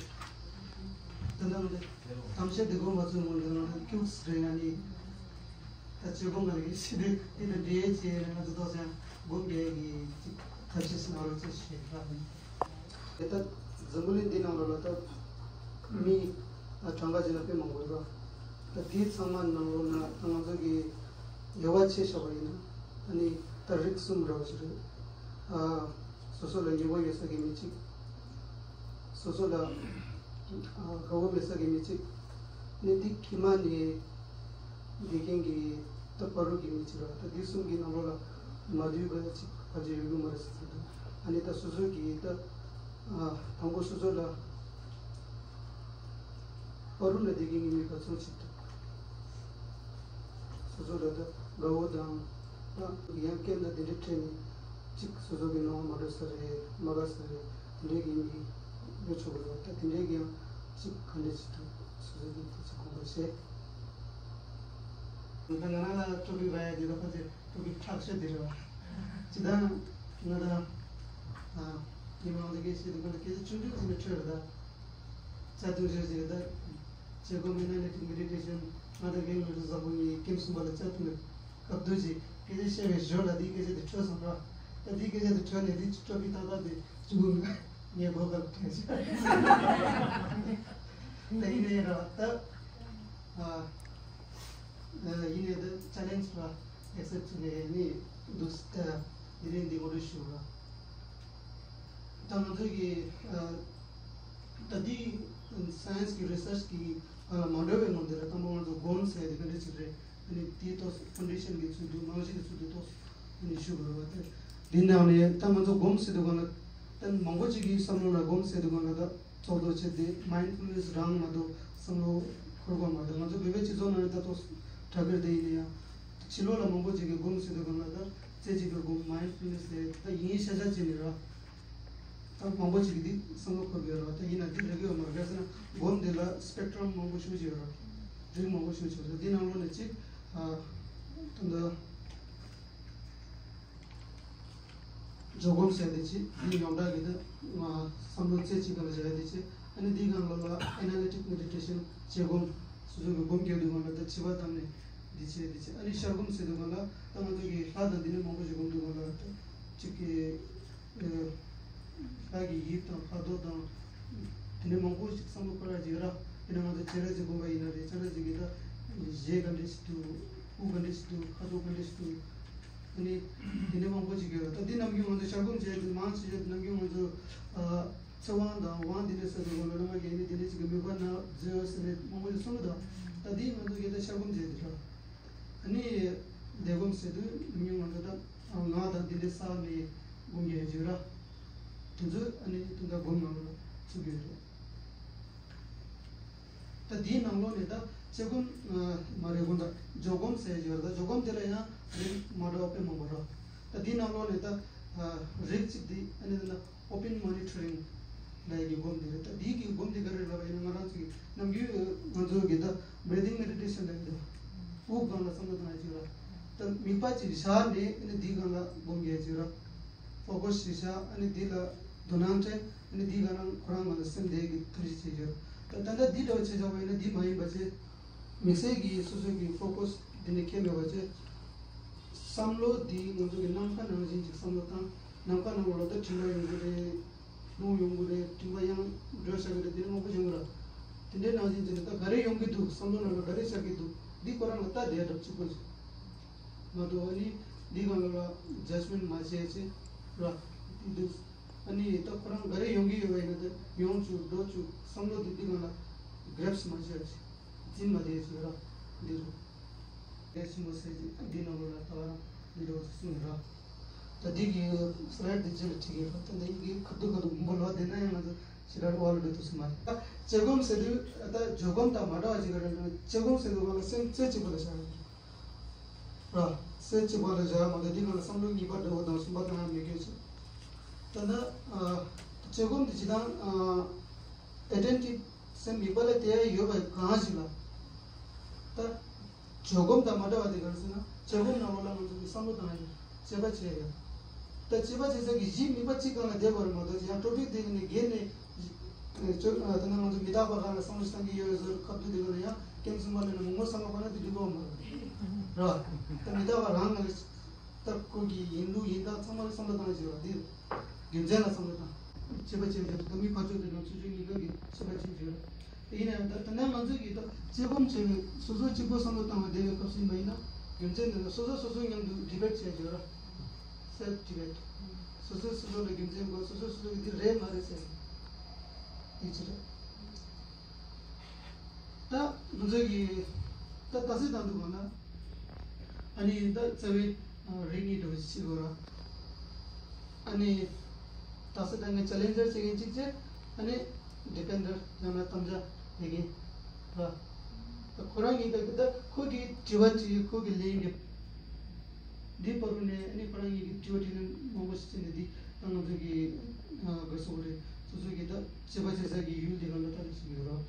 ད་ནང་ལ་གཏམ་བཤད་འདི་གོ་མ་ཚུགས་མོ། འདི་ནང་ལ་ཁྱུག་སི་རེ་ཡ་ནི། ད་སྤྱི་སྒོ་ང་རེ་ཞི་བདེ་འདི་ལ་འདྲེས་བྱས་ནས་ང་ཚོ་ཏོག་ཙམ་སྒོམ་རྒྱག་གི་ཐབས་ཤེས་སུ་ང་རང་ཚོ་བྱེད་ཐབས་ཡིན། དེ་ལྟར་འཛམ་བུ་གླིང་འདི་ནང་ལོགས་ལ་ད་མི་གྲངས་ཀ་ཅིག་ལ་དཔེ་མང་པོ་ཡོད་པ། ད་དེའི་ཚང་མ་ནང་ལོགས་ན་ད་ང་ཚོ་གི་ལེ་བ་ཆེ་ཤོས་པ་ཡིན་ན་ཨ་ནི་ད་རིགས་གསུམ་འདྲ་བོ་ཞིག་རེད། ཨ། སོ་སོ་ལ་ཉེ་བོ་ཡོད་ས་གི་མི་གཅིག་སོ་སོ་ལ་ཨ་དགའ་བོ་མེད་ས་གི་མི་གཅིག་ནི་དེ་གི་མ་ནི་དགེ་རྒན་གྱི་ད་བར་དུ་གི་མི་གཅིག་རེད་པ། ད་དེ་གསུམ་གྱི་ནང་ལོགས་ལ་མ་འདུས་པ་ཅིག་ཕལ་ཆེར་ཡོད་གི་མ་རེད་ཟེར་གྱི་འདུག་ཨ་ནི་ད་སོ་སོ་གི་ད་ཨ་དང་པོ་སོ་སོ་ལ་བར་དུ་ལ་དེ་གི་ངེས་མེད་པ་ཚོ་ཅིག་འདུག་སོ་སོ་ལ་ད་དགའ་བོ་དང་ད་ཡང་སྐད་ན་དེ་འདྲའི་ཁྲེལ་ནས་ཅིག་སོ་སོ་གི་སྣང་བ་མ་འགྲོ་ས་རེད། མ་དགའ་ས་རེད། དེ་འདྲའི་གི་མི་ཡོད་ཆོག་གི་རེད། ད་དེ་འདྲའི་གི་ཡང་ཅིག་ག་འདྲ་ཅིག་འདུག་སོ་སོ་གི་དེ་ཅིག་དགོངས་པ་བཞེས། ད་ང་རང་ལ་སྤྲོ་སྐྱིད་རག་ཡ་དེ་ད་ཕལ་ཆེར་སྤྲོ་སྐྱིད་དྲག་ཤོས་དེ་རེད་བ། སྤྱིར་བཏང་ང་ད་ཨ་ཉི་མ་ང་ད་སྐད་བཤད་དུས་ང་ད་སྐད་ཆ་ཆུང་ཆུང་ཅིག་ནས་འཕྲོས་རེད་ད། ཆ་ཆུང་ཆུང་ཅིག་རེད་ད། བྱེད་སྒོ་མེད་ན་ནི་ཅིག་མེ་ཌི་ཊེ་ཤན་ ང་དང་རྒན་ལགས་བཟང་པོ་གཉིས་ཀེམ་གསུམ་པ་ལ་བཅར་ཐུབ་ནས་སྐབས་དུས་ཀྱི་སྐད་ཆ་བཤད་པའི་ཞོར་ལ་འདིའི་སྐད་ཆ་དེ་འཕྲོད་སོང་ར། ད་འདིའི་སྐད་ཆ་དེ་འཕྲོད་ནས་འདི་སྤྲོ་པའི་ཏག་ཏག་དེ་གཅིག་པུ་ངས་གོ་སྐབས་དྲན་ཤག་ད་ཡིན་ནའི་ར་ད། ཨ། ཡིན་ནའི་ད་ཅ་ལེན་ཇི་ར་ཨེག་སེབ་བྱས་ནས་ནི་འདུག་ད་འདི་རིང་འདི་ངོ་སྤྲོད་ཞུ་ར། ད་ང་ཚོ་གི་ཨ། ད་འདི་སའེན་སི་གི་རི་སར་ཆི་གི་ཨ་མ་འདྲ་བའི་ངོ་འདི་ལ་དང་པོ་ང་ཚོ་སྒོམ་ཟེར་དེ་ག་འདྲ་ཅིག་རེད། ཨ་ནི་དེའི་ཐོག་ཕའུན་ཌེ་ཤན་གྱི་ཚུལ་དུ་རྨང་གཞི་གི་ཚུལ་དུ་ཐོག་ཨ་ནི་ཞུ་དགོས་རེད་བ། ད་འདི་ནང་ནས་ད་ང་ཚོ་སྒོམ་ཟེར་དུས་སྒང་ལ་ད་མང་པོ་ཅིག་གི་བསམ་བློ་ལ་སྒོམ་ཟེར་དུས་སྒང་ལ་ད་ཚོགས་གཙོ་བྱས་ཏེ་མའིན་ཌ་ཕུལ་ནེ་སི་རང་མ་གཏོགས་བསམ་བློ་འཁོར་དགོས་མ་རེད། ང་ཚོ་བོད་པའི་སྤྱི་ཚོགས་ནང་ནས་ད་ཐོག་གྲ་སྒྲིག་དེ་ཡིན་ན་ཡང་ཕྱི་ལོགས་ལ་མང་པོ་ཅིག་གིས་སྒོམ་ཟེར་དུས་སྒང་ལ་ད་རྩེ་གཅིག་པའི་སྒོམ་མའིན་ཌ་ཕུལ་ནེ་སི་ཟེར་ད་ཡིན་ཤ་ཤ་བྱས་ནས་ར། ད་མང་པོ་ཅིག་གིས་འདི་བསམ་བློ་འཁོར་གི་ཡོད་རེད་བ། ད་ཡིན་ན་འདི་རེད་གི་ཡོད་མ་རེད། ག་ཟེར་ན་སྒོམ་འདི་ལ་སི་པེག་ཊྲམ་མང་པོ་ཞེ་པོ་ཅིག་ཡོད་རེད། རིགས་མང་པོ་ཞེ་པོ་ཅིག་ཡོད་རེད། འདི་ནང་ལོགས་ནས་གཅིག་ཨ། ད་ལྟ་འཇོག་སྒོམ་ཟེར་དེ་གཅིག་འདི་ཡོངས་གྲགས་ཀྱི་ད་ང་བསམ་བློ་རྩེ་གཅིག་སྒང་ལ་བཞག་ཡ་དེ་གཅིག་ཨ་ནི་འདིའི་སྒང་ལོགས་ལ་ཨེ་ན་ལི་ཊིག་མེ་ཌི་ཊེ་ཤན་བྱེད་སྒོམ། སོ་སོ་གི་སྒོམ་རྒྱག་དུས་སྒང་ལ་ད་བྱིས་པ་བཏང་ནས་འདི་བྱེད་འདི་བྱེད། ཨ་ནི་ཤར་སྒོམ་ཟེར་དུས་སྒང་ལ་ད་ང་ཚོ་གི་ལྷ་དང་འདི་ནས་མང་པོ་ཞིག་སྒོམ་དུས་སྒང་ལ་ད་གཅིག་གི་ལྷ་གི་དབྱིབས་དང་ཕ་རྡོ་དང་། དེ་ནས་མང་པོ་ཞིག་བསམ་བློ་འཁོར་ཡ་ཅིག་ཡོད་ར། དེ་ནས་ང་ཚོ་སྤྱན་རས་གཟིགས་སྒོམ་པ་ཡིན་ན་རེད། སྤྱན་རས་གཟིགས་ཀྱི་ད་ཞལ་ག་འདྲ་ཞིག་འདུག་སྐུ་ག་འདྲ་ཞིག་འདུག་ཁ་དོག་ག་འདྲ་ཞིག་འདུག་ཨ་ནི་དེ་འདྲ་མང་པོ་ཞིག་ཡོད་ར། ད་འདི་ནམ་རྒྱུན་ང་ཚོ་ཤར་སྒོམ་བྱས་དུས་མང་ཆེ་ཤོས་དེ་ནམ་རྒྱུན་ང་ཚོ་ཨ་ཚེ་དབང་དང་དབང་འདི་འདྲ་ཟེར་དུས་སྒང་ལ་བླ་མ་རྒན་ནི་དེ་འདྲ་ཞིག་གི་མོས་པ་ན་མཛོད་ཟེར་ནས་མང་པོ་ཞིག་གསུང་གི་འདུག་ད་འདི་ང་ཚོ་གི་ད་ཤར་སྒོམ་བྱས་དུས་ར། ཨ་ནི་ལས་སྒོམ་ཟེར་དུས་ཉུང་ཉུང་ང་ཚོ་ད་ངག་དང་འདི་འདྲའི་ས་ནས་སྒོམ་རྒྱག་ཡ་ཅིག་ར། དེ་ཚོ་ཨ་ནི་དུང་ད་སྒོམ་ནང་ལ་ཚུད་ཀྱི་ཡོད་རེད། ད་འདིའི་ནང་ལོགས་ནས་ད་དཔྱད་སྒོམ་མ་རེད་གོ། ད་འཇོག་སྒོམ་ཟེར་ཡ་ཅིག་ཡོད་རེད། ད་འཇོག་སྒོམ་དེ་ལ་ཡང་རིགས་མ་འདྲ་བ་དཔེ་མང་པོ་ར། ད་འདིའི་ནང་ལོགས་ནས་ད་རིགས་གཅིག་འདི་ཨ་ནི་ད་Open monitoring ལབ་ཡག་གི་སྒོམ་དེ་རེད། ད་འདི་གི་སྒོམ་དེ་ག་རེ་ལབ་པ་ཡིན་ན་ང་རང་ཚོ་གི་ནམ་རྒྱུན་ང་ཚོ་གི་ད་breathing meditation ལབ་ཡག་དེ་དབུགས་སྒང་ལ་བསམ་བློ་བཏང་ཡག་ཅིག་ལ་ད་དམིགས་པ་ཅིག་བཞག་ནས་ཨ་ནི་འདིའི་སྒང་ལ་སྒོམ་རྒྱག་ཅིག་ར། ཕོ་ཀས་ཅིག་བཞག་ཨ་ནི་འདི་ལ་དོ་སྣང་སྤྲད་ཨ་ནི་འདིའི་སྒང་ལ་ཁོ་རང་ང་ལ་སེམས་བསྡད་ཀྱི་ཐབས་ཤེས་བྱེད་རྒྱུ་ར། ད་ད་ལྟ་འདི་འདྲ་བ་བྱས་བཞག་པ་ཡིན་ན་འདི་མ་ཡིན་པ་བྱས། དམིགས་བསལ་གྱི་སོ་སོ་གི་ཕོ་ཀས་འདི་ནས་ཁྱེར་མེད་པ་བྱས། བསམ་བློ་འདི་ང་ཚོ་གི་ནམ་མཁའ་ནང་བཞིན་ཅིག་བསམ་བློ་བཏང་། ནམ་མཁའ་ནང་ལོགས་ལ་ད་སྤྲིན་པ་ཡོང་གི་རེད། རླུང་ཡོང་གི་རེད། སྤྲིན་པ་ཡང་འགྲོ་བཞག་གི་རེད། དེ་ནས་མང་པོ་ཡོང་གི་ར། དེ་འདྲའི་ནང་བཞིན་ཅིག་ནས་ད་ག་རེ་ཡོང་གི་འདུག་བསམ་བློ་ནང་ལ་ག་རེ་ཤར་གི་འདུག་འདི་ཁོ་རང་ལ་ལྟ་བསྡད་གྲབས་གཅིག་པོ་ཅིག་མ་གཏོགས་ཨ་ནི་འདི་སྒང་ལ་ཇཇ་མེན་མ་བྱས་ཅིག་ར། འདི་འདུག་ཨ་ནི་ད་ཁོ་རང་ག་རེ་ཡོང་གི་ཡོད་པ་ཡིན་ན་ད་ཡོང་བཅུག་འགྲོ་བཅུག་བསམ་བློ་འདི་འདི་སྒང་ལ་གྲབས་མ་བྱས་ཅིག་འཛིན་མ་བསྡད་ཅིག་ར། འདི་རུ་གལ་ཆེན་པོ་ཟེར་གྱི་འདི་ནང་ལོགས་ལ་ད་བར་འདི་འདྲ་བོ་གསུངས་ར། ད་འདི་གི་སི་ལའེ་ཌི་འདི་རྗེས་ལ་ཁྲིད་ཀྱི་ར། ད་འདི་གི་ཁ་ཐུག་ཁ་ཐུག་མུ་མཐུད་ལོག་བསྡད་ན་ཡང་ང་ཚོ་ཞེ་དྲག་དབང་ལ་འགྲོ་ཐུབ་ས་མ་རེད། ད་དཔྱད་སྒོམ་ཟེར་དུས་ད་འཇོག་སྒོམ་དང་མ་འདྲ་བ་ཅིག་རེད། དཔྱད་སྒོམ་ཟེར་དུས་སྒང་ལ་སེམས་རྩེ་གཅིག་པ་ལ་བཞག་ཡོད་ར། རྩེ་གཅིག་པ་ལ་བཞག་ཡ་མ་གཏོགས་འདི་སྒང་ལ་བསམ་བློ་གཉིས་པ་འདྲ་བོ་དང་གསུམ་པ་དང་ཡང་མེད་སྐྱོ་ཆེ། ད་ལྟ་དཔྱད་སྒོམ་འདི་ཇི་ལྟར་ཨེ་ཊེན་ཊིབ་སེམས་དམིགས་པ་ལ་གཏད་ཡ་ཡོད་པ་གང་ཞིག་ལ། ད་འཇོག་སྒོམ་དང་མ་འདྲ་བ་དེ་ག་རེ་ཟེར་ན་དཔྱད་སྒོམ་ནང་ལོགས་ལ་ང་ཚོ་གི་བསམ་བློ་བཏང་ཡ་ཡོད། དཔྱད་པ་བྱེད་ཡ་ཡོད། ད་དཔྱད་པ་བྱེད་ས་གི་གཞི་དམིགས་པ་གཅིག་སྒང་ལ་བསྡད་པ་རེད་མ་གཏོགས་ཡང་ཊོ་པིག་དེ་ནས་བརྒལ་ནས་ཨ་ད་ནང་ང་ཚོ་མི་རྟག་པ་སྒང་ལ་བསམ་བློ་ཞིག་བཏང་གི་ཡོད་པའི་བཟོ་འདྲ་ཁ་ཐུག་དེ་ག་ལ་ཡང་ཀེམ་གསུམ་པ་ལ་ནི་མོ་མོ་བསམ་བློ་འཁོར་ན་དེ་འགྲིག་གི་མ་རེད། རེད་བ། ད་མི་རྟག་པ་རང་ལ་ད་ཁོ་གི་ཡིན་ལུགས་ཡིན་སྟངས་ཚང་མ་ལ་བསམ་བློ་བཏང་བྱས་པ་དེ་རྒྱུ་མཚན་ལ་བསམ་བློ་བཏང་། དཔྱད་པ་བྱས་བྱས་ད་མི་ཕར་ཕྱོགས་དེ་དང་ཚུར་ཕྱོགས་གཉིས་ཀ་གི་དཔྱད་པ་བྱས་བྱས། ཡིན་ནའང་ད་ད་ནང་ང་ཚོ་གིས་ད་དཔྱད་སྒོམ་བྱས་པའི་སོ་སོ་གཅིག་པོ་བསམ་བློ་བཏང་བ་བསྡད་པའི་སྐབས་སུ་ཡིན་པ་ཡིན་ན་རྒྱུ་མཚན་དེ་ལ་སོ་སོ་སོ་སོ་མཉམ་དུ་ཌི་བེཊ་བྱས་བྱས་ར། སེལཕ་ཌི་བེཊ། སོ་སོས་སོ་སོ་ལ་རྒྱུ་མཚན་དགོས། སོ་སོས་སོ་སོ་གི་འདི་རེད་མ་རེད་ཟེར། ཡིན་ཅི་རེད། ད་ང་ཚོ་གི་ད་ད་སེ་དང་འདུག་གོ་ན། ཨ་ནི་ད་རྩ་བའི་རིགས་གཉིས་འདྲ་བོ་ཞིག་དགོས་ར། ཨ་ནི་ད་སེ་ད་ངས་ཅ་ལེན་ཇར་བྱེད་མཁན་གཅིག་བྱས། ཨ་ནི་ཌི་ཕེན་ཌར་ཡང་ན་དམ་བཅའ་བྱེད་མཁན་ར། ད་ཁོ་རང་གཉིས་ད་ད་ཁོ་གི་དྲི་བ་དྲིས། ཁོ་གི་ལན་རྒྱབ། འདི་བར་དུ་ནས་ཨ་ནི་ཁོ་རང་གཉིས་ཀྱི་དྲི་བ་དྲིས་ལན་མང་པོ་ཞིག་བྱས་ནས་འདི་ད་ང་ཚོ་གི་དགའ་བསུ་རེད། སོ་སོ་གི་ད་དཔྱད་པ་བྱེད་ས་གི་ཡུལ་འདི་ག་ལ་ལྟ་རེ་ཞིག་ཡོད་རོགས།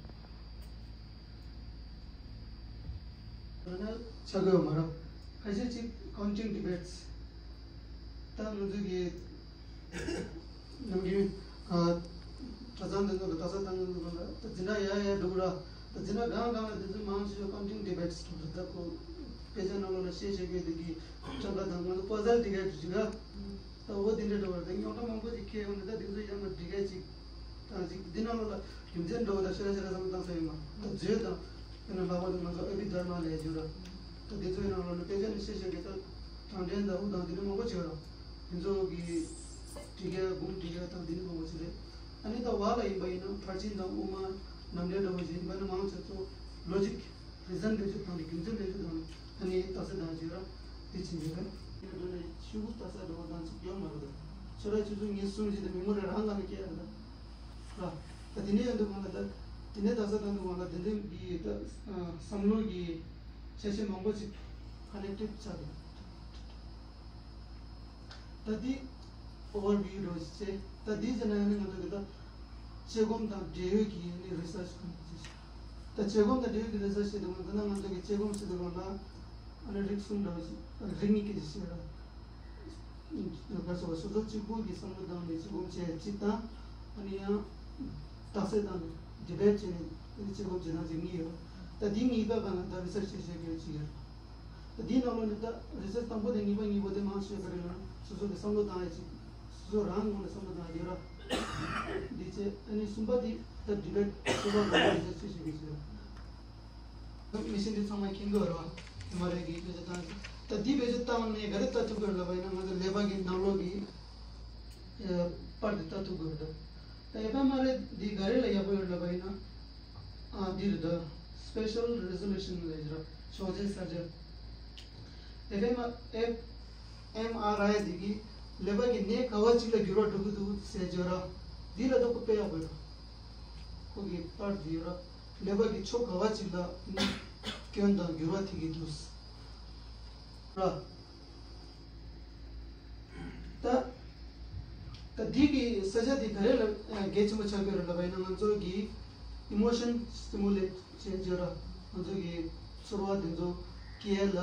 ད་ནི་ཆ་དགོས་མ་རོགས། ཁ་ཤས་ཅིག་ཀའུན་ཊིང་ཌི་བེཊ་སི། ད་ང་ཚོ་གི་ནམ་རྒྱུན་གྲྭ་ཚང་འདི་ཚོ་ལ་ད་ས་ད་ང་ཚོ་ལ་ད་འཛིན་གྲྭ་ཡར་ཡར་འགྲོ་གི་ར། འཛིན་གྲྭ་གང་གང་ལ་དེ་ཚོ་མང་ཆེ་བ་ཀམ་ཊིང་ཌི་བེ་ཊི་སྒྲུབ་རེད། ད་ཁོ་དཔེ་ཆ་ནང་ལོགས་ལ་བཤད་བཤད་མཁན་དེ་གི་ཁྲམ་པ་དང་ང་ཚོ་པ་ཛལ་དེ་གའི་གྲུ་ག་ད་འོ་དེ་འདྲ་འདྲ་བ་རེད། ད་རྙོག་དྲ་མང་པོ་ཅིག་འཁྱེར་ཡོང་ནས། ད་དེ་ཚོ་ཡང་མ་འགྲིག་ག་ཅིག་དང་ཅིག་འདི་ནང་ལོགས་ལ་རྒྱུ་མཚན་འདྲ་བོ་དང་ཤེས་ར་ཤེས་ར་བསམ་བློ་བཏང་ས་ཡོད་མ་རེད། ད་བརྗོད་དང་དེ་ནང་ལྷག་པར་དུ་ང་ཚོ་ཨ་བྷི་དྷརྨ་ལབ་ཡ་ཅིག་ཡོད་ར། ད་དེ་ཚོའི་ནང་ལོགས་ལ་དཔེ་ཆ་ནས་བཤད་བཤད་མཁན་ད་དྲང་ཕྲན་དང་དབུ་དང་དེ་འདྲ་མང་པོ་ཅིག་ཡོད་ར། དེ་ཚོ་གི་འགྲིག་ག་འབུམ་འགྲིག་ག་དང་དེ་འདྲ་མང་པོ་ཅིག་རེད། ཨ་ནི་ད་བ་ལ་ཡིན་པ་ཡིན་ན་ཕར་ཕྱིན་དང་དབུ་མ་ནམ་འདྲེན་འདྲ་བོ་ཞིག་ཡིན་པ་ན་མང་ཆེ་ཚོ་ལོ་ཇིག་རི་ཛན་བེད་སྤྱོད་བཏང་ནས་རྒྱུ་མཚན་བེད་སྤྱོད་བཏང་ནས་ཨ་ནི་རྟགས་གསལ་བཏང་བྱས་ར་དེ་ཕྱིན་བྱས་རེད། དེ་འདྲ་ནས་ཤུ་གུ་རྟགས་གསལ་འདྲ་བོ་བཏང་ཚུལ་ཡོད་མ་རེད། ད་ཁྱོད་ར་ཆུ་ཚོད་ཉི་ཤུ་སུམ་བཞི་དེ་མི་མོ་རེ་རང་གང་ལ་སྐྱེལ་ཡ་རེད། ད་ད་དེ་ནས་ཡོང་དུས་གང་ལ་ད་དེ་ནས་རྟགས་གསལ་བཏང་དུས་གང་ལ་དེ་འདྲ་གི་ད་བསམ་བློ་གི་ཆ་ཤས་མང་པོ་ཅིག་ཀ་ནེག་ཊེཌ་ཆགས་འདུག་ད་འདི་ཨོ་བར་བིའུ་འདྲ་བོ་ཞིག་བྱས། ད་འདི་བྱས་ན་ཡང་ནི་ང་ཚོ་གི་ད་དཔྱད་སྒོམ་དང་འབྲེལ་ཡོད་ཀྱི་ནི་རི་སར་ཆི་གང་ཅི་ཞིག་ད་དཔྱད་སྒོམ་དང་འབྲེལ་ཡོད་ཀྱི་རི་སར་ཆི་བྱེད་དུས་ང་ཚོ་ན་ང་ཚོ་གི་དཔྱད་སྒོམ་བྱེད་དུས་གང་ལ་ཨ་ནི་རིགས་གསུམ་འདྲ་བོ་ཞིག་རིགས་གཉིས་ཀྱི་ཞིག་ར། ག་ཚོད་སོ་སོ་གཅིག་པུ་གི་བསམ་བློ་བཏང་ནས་དཔྱད་སྒོམ་བྱེད་གཅིག་དང་། ཨ་ནི་ཡང་རྟགས་གསལ་བཏང་ནས་ཌི་བེཊ་བྱས་ནས་ཨ་ནི་དཔྱད་སྒོམ་བྱེད་སྟངས་གཅིག་གཉིས་ཡོད། ད་འདི་གཉིས་ཀ་གང་ལ་ད་རི་སར་ཆི་བྱེད་དགོས་གཅིག་ཡོད། ད་འདིའི་ནང་ལོགས་ནས་ད་རི་སར་ཆི་དང་པོ་དང་གཉིས་པ་གཉིས་པོ་དེ་མང་ཆེ་བ་རེད་ལ་སོ་སོ་གི་བསམ་བློ་བཏང་ཡ་གཅིག་སོ་སོ་རང་ངོས་ནས་བསམ་བློ་བཏང་ཡ་ཡོད་ར། འདི་བྱས་ཨ་ནི་གསུམ་པ་དེ་ད་ཌི་བེཊ་སོ་སོ་གང་ལ་རི་སར་ཆི་བྱེད་དགོས་གཅིག་ཡོད། མི་ཤེས་འདི་ཚང་མ་མཁྱེན་གྱི་ཡོད་རེད་བ། ཨེཕ་ཨེམ་ཨར་ཨའི་གི་བེད་སྤྱོད་བཏང་། ད་འདི་བེད་སྤྱོད་བཏང་ནས་ག་རེ་ལྟ་ཐུབ་ཀྱི་ཡོད་ལབ་པ་ཡིན་ན་ང་ཚོ་ཀླད་པ་གི་ནང་ལོགས་ཀྱི་པར་འདི་ལྟ་ཐུབ་ཀྱི་ཡོད་རེད། ད་ཨེཕ་ཨེམ་ཨར་ཨའི་འདི་ག་རེ་ལ་ཡག་པོ་ཡོད་ལབ་པ་ཡིན་ན། ཨ་འདི་རེད་ད། སི་པེ་ཤལ་རེ་ཟོ་ལུ་ཤན་ལབ་ཡོད་ར། ཕྱོགས་བཞི་གསལ་ཆ། ཨེཕ་ཨེམ་ཨེཕ་ཨེམ་ཨར་ཨའི་འདི་གིས་ཀླད་པ་གི་གནས་ག་བ་གཅིག་ལ་འགྱུར་བ་འགྲོ་གི་འདུག་ཟེར་བརྗོད་ར། འདི་ལ་ད་ཁོ་དཔེ་ཡག་པོ་ཡོད་ར། ཁོ་གི་པར་འདི་ཡོད་ར། ཀླད་པ་གི་ཕྱོགས་ག་བ་གཅིག་ལ་སྐྱོན་དང་འགྱུར་བ་ཐེབས་ཀྱི་འདུག་ར། ད་ད་འདི་གི་ས་ཆ་འདི་ག་རེ་ལ་གལ་ཆེན་པོ་ཆགས་ཀྱི་ཡོད་རེད་ལབ་པ་ཡིན་ན་ང་ཚོ་གི་ཨི་མོ་ཤན་སི་ཊི་མུ་ལེཊ་བྱེད་བརྗོད་ར། ང་ཚོ་གི་ཚོར་བ་དེ་ཚོ་སྐྱེ་ལ་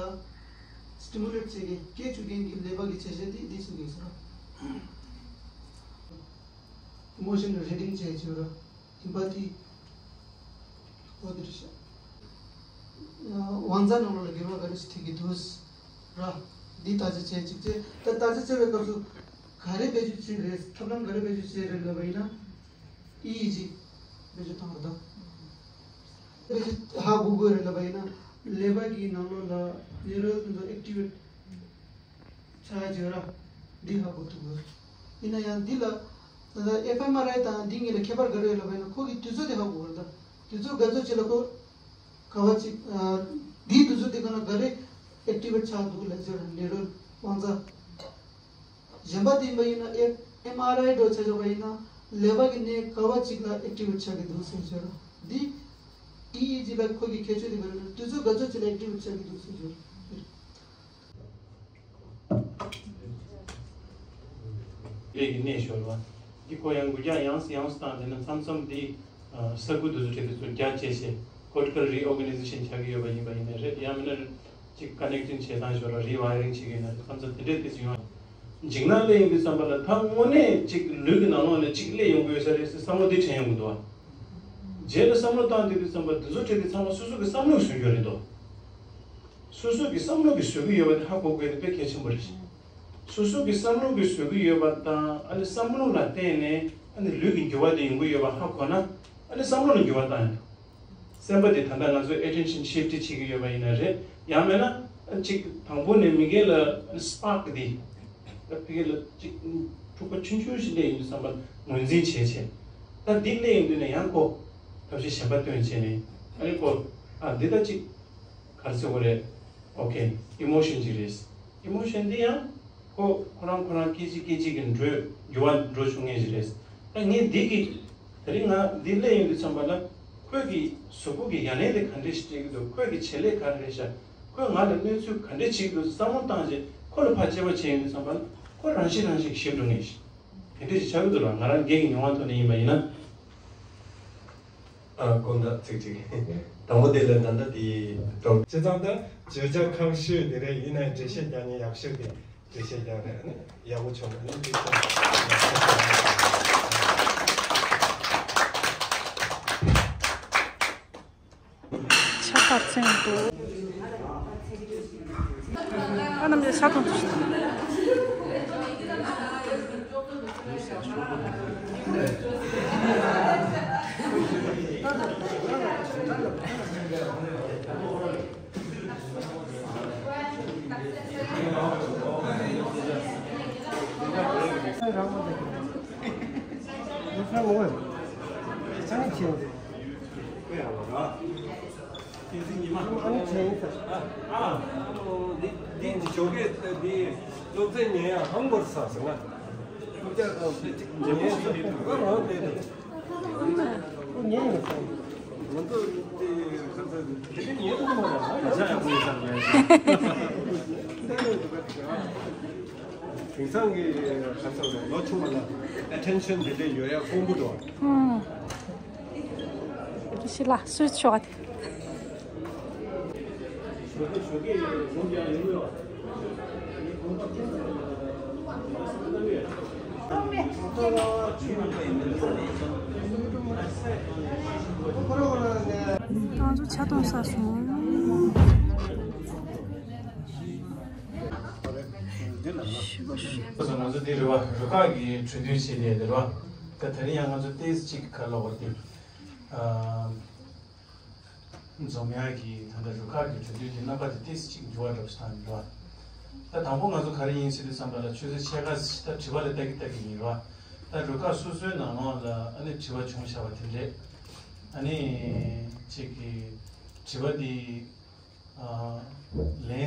སི་ཊི་མུ་ལེཊ་བྱེད་མཁན་སྐྱེ་བཅུག་མཁན་གྱི་ཀླད་པ་གི་བྱེད་བྱེད་དེ་འདི་བྱེད་དགོས་ཟེར་ར། ཨི་མོ་ཤན་རི་ཌིང་བྱེད་བརྗོད་ར། ཨེམ་པ་ཐི། འོ་དེ་རེད་ཤག་དབང་རྩ་ནང་ལོགས་ལ་འགྱུར་བ་ག་རེ་ཞིག་ཐེབས་ཀྱི་འདུག་ར། འདི་བརྟག་དཔྱད་བྱེད་ཅིག་བྱས། ད་བརྟག་དཔྱད་བྱེད་པའི་སྐབས་སུ་ག་རེ་བེད་སྤྱོད་བྱེད་རེད། ཐབས་ལམ་ག་རེ་བེད་སྤྱོད་བྱེད་རེད་ལབ་པ་ཡིན་ན། ཨི་ཨི་ཇི་བེད་སྤྱོད་བཏང་བ་དང་། བེད་སྤྱོད་ཧ་གོ་དགོས་རེད་ལབ་པ་ཡིན་ན། ཀླད་པ་གི་ནང་ལོགས་ལ་ནེ་རོན་དེ་ཚོ་ཨེག་ཊི་ཝེཊ་ཆགས་བརྗོད་ར། འདི་ཧ་གོ་ཐུབ་དགོས། ཡིན་ན་ཡང་འདི་ལ་ད་ལྟ་ཨེཕ་ཨེམ་ཨར་ཨའི་དང་འདི་གཉིས་ལ་ཁྱད་པར་ག་རེ་ཡོད་ལབ་པ་ཡིན་ན་ཁོ་གི་དུས་ཚོད་དེ་ཧ་གོ་དགོས་རེད་ད། དུས་ཚོད་ག་ཚོད་ཅིག་ལ་ཁོ་ག་བ་ཅིག་ཨ། འདིའི་དུས་ཚོད་དེ་ག་ན་ག་རེ་ཨེག་ཊི་ཝེཊ་ཆགས་འདུག་ལབ་བརྗོད་ར། ནེ་རོན་དབང་རྩ། གཞན་པ་དེ་ཡིན་པ་ཡིན་ན་ཨེཕ་ཨེམ་ཨར་ཨའི་འདྲ་ཆ་བཞག་པ་ཡིན་ན་ཀླད་པ་གི་གནས་ག་བ་ཅིག་ལ་ཨེག་ཊི་ཝེཊ་ཆགས་ཀྱི་འདུག་ཟེར་བརྗོད་ར། འདི་ཨི་ཨི་ཇི་ལ་ཁོ་གི་ཁྱད་ཆོས་དེ་ག་རེ་ལབ་ན་དུས་ཚོད་ག་ཚོད་ཅིག་ལ་ཨེག་ཊི་ཝེཊ་ཆགས་ཀྱི་འདུག་ཟེར་བརྗོད་ར། ཀླད་ཀྱི་གནས་ཤོར་བ། འདི་ཁོ་ཡང་འགུལ་རྒྱག་ཡང་སེ་ཡང་སེ་བཏང་དེ་ན་མཚམས་མཚམས་འདི་ས་ཁུག་དེ་ཚོ་ཁྲིད་དེ་ཚོ་རྒྱ་བཅད་བྱས་ཀོར་ཊི་ཀལ་རི་ཨོར་ག་ནའི་ཟེ་ཤན་ཆགས་ཀྱི་ཡོད་པ་ཡིན་པ་ཡིན་ན་རེད། ཡང་མིན་ན་ཅིག་ཀ་ནེག་ཊིང་བྱེད་སྟངས་ཤོར་བ་རི་ཝའི་རིང་བྱེད་ཀྱི་ཡིན་ན་རེད། མཚམས་མཚམས་དེ་འདྲའི་དུས་སུ་ཡོང་། འཇིགས་སྣང་སླེབས་ཡོང་དུས་ཙམ་པ་ལ་ད་དངོས་གནས་ཅིག་ལུས་ཀྱི་ནང་ལོགས་ནས་ཅིག་སླེབས་ཡོང་གི་ཡོད་ས་རེད་ཟེར་བསམ་བློ་འདི་དྲན་ཡོང་གི་འདུག་བ། རྗེས་ལ་བསམ་བློ་བཏང་དུས་དུས་ཙམ་པ་འདི་ཚོ་ཁྲིད་དེ་ཚང་མ་སོ་སོ་གི་བསམ་བློ་བཟོ་རྒྱུ་རེད་དོ། སོ་སོ་གི་བསམ་བློ་གིས་བཟོ་གི་ཡོད་པ་དེ་ཧ་གོ་དགོས་དེ་དཔེ་གལ་ཆེན་པོ་རེད། སོ་སོ་གི་བསམ་བློ་གིས་བཟོ་གི་ཡོད་པ་དང་ཨ་ནི་བསམ་བློ་ལ་བརྟེན་ནས་ཨ་ནི་ལུས་ཀྱི་འགྱུར་བ་དེ་ཡོང་གི་ཡོད་པ་ཧ་གོ་ན་ཨ་ནི་བསམ་བློ་ལ་འགྱུར་བ་བཏང་ཡོང་། སེམས་པ་དེ་ད་ལྟ་ང་ཚོས་ཨེ་ཊེན་ཤན་ཤིཕ་ཊི་བྱེད་ཀྱི་ཡོད་པ་ཡིན་ན་རེད། ཡང་མིན་ན་ཨ་ནི་ཅིག་དང་པོ་ནས་མི་སྒེར་ལ་ཨ་ནི་སི་པཱརྐ་དེ་ད་ཕ་གི་ལ་ཅིག་འཁྲུག་པ་ཆུང་ཆུང་ཞིག་སླེབས་ཡོང་དུས་ཙམ་པ་ངོས་འཛིན་བྱས་བྱས་ད་འདི་སླེབས་ཡོང་དུས་ནས་ཡང་ཁོ་ཐབས་ཤེས་གཞན་པ་བཏོན་བྱས་ནས་ཨ་ནི་ཁོ་ཨ་འདི་ད་ཅིག་ག་རེ་ཟེར་དགོས་རེད། ཨོ་ཁེ། ཨི་མོ་ཤན་ཅིག་རེད། ཨི་མོ་ཤན་འདི་ཡང་ཁོ་ཁོ་རང་ཁོ་རང་སྐད་ཅིག་སྐད་ཅིག་གིས་འགྲོས་འགྱུར་བ་འགྲོ་བྱུང་ངེས་ཅིག་རེད། ད་ངས་འདི་གི་དེ་རིང་ང་འདི་སླེབས་ཡོང་དུས་ཙམ་པ་ལ་ཁོས་ཀྱི་གཟུགས་པོ་གི་ཡ་ལན་དེ་ག་འདྲས་ཤིག་སྤྲད་ཀྱི་འདུག་ཁོས་ཀྱི་བྱེད་ལས་ག་རེ་རེད་ཤག་ཁོས་ང་ལ་གནོད་འཚེ་ག་འདྲས་བྱེད་ཀྱི་འདུག་བསམ་བློ་བཏང་རྗེས་ཁོ་ལ་ཕར་དཔྱད་པ་བྱས་ཡོང་དུས་ཙམ་པ་ལ་ཁོ་རང་ཤི་རང་ཤི་ཞིབ་འགྲོ་ངེས་ཤིག་དེ་འདྲས་ཤིག་ཆགས་ཀྱི་འདུག་ལ། ང་རང་སྒེར་གྱི་མྱོང་བ་ཐོག་ནས་ཡིན་པ་ཡིན་ན། ཨ། དགོངས་དག་ཚིག་གཅིག་དང་པོ་དེ་ལ་ད་ལྟ་དེ་འགྲོ། བྱས་ཙང་ད་བརྗོད་བྱ་ཁག་ཤོས་དེ་རེད། ཡིན་ནའི་འགྲེལ་བཤད་རྒྱག་མཁན་ཡག་ཤོས་དེ་འགྲེལ་བཤད་རྒྱག་རེད། ཨ་ནི་ཡག་པོ་བྱུང་། ཨ་ནི་ཐུགས་རྗེ་ཆེ། ཚན་འདུག་ཨ་རྣམས་ཀྱི་ཤ་ཐོན་དུ་ཞིག་དེང་སང་གི་ཁ་སང་ལོ་ཆུང་བ་ལ་ཨེ་ཊེན་ཤན་དེ་འདྲ་ཡོད་ཡ་དཀོན་པོ་འདུག་ཨང་། ཤི་ལ་སུས་ཆོག་ང་ཚོ་ཆ་གཏོང་ས་སོང་། ང་ཚོ་འདི་རེད་བ། རུ་ཁག་གི་གྲོས་བསྡུར་བྱས་ནས་རེད་བ། ད་དེ་རིང་ཡང་ང་ཚོ་ཏོག་ཙམ་ཅིག་ག་ལབ་དགོས་རེད། ཨ། འཛོམས་ཡག་གི་ད་ལྟ་རུ་ཁག་གི་གྲོས་བསྡུར་གྱི་རྣམ་པ་དེ་ཏོག་ཙམ་ཅིག་འགྱུར་བ་འདྲ་པོ་ཞིག་བཏང་ཡོད་རེད་བ། ད་དང་པོ་ང་ཚོ་ག་རེ་ཡིན་ཟེར་དུས་ཙམ་པ་ལ་ཆུ་ཚོད་ཕྱེད་ཀ་ཙམ་ཞིག་ད་དྲི་བ་ལ་ལྟ་གི་ལྟ་གི་ཡིན་རེད་བ། ད་རུ་ཁག་སོ་སོའི་ནང་ལོགས་ལ་ཨ་ནི་དྲི་བ་བྱུང་བཞག་པ་དེ་འདྲས། ཨ་ནི་ཅིག་གི་དྲི་བ་འདི། ལན་དེ།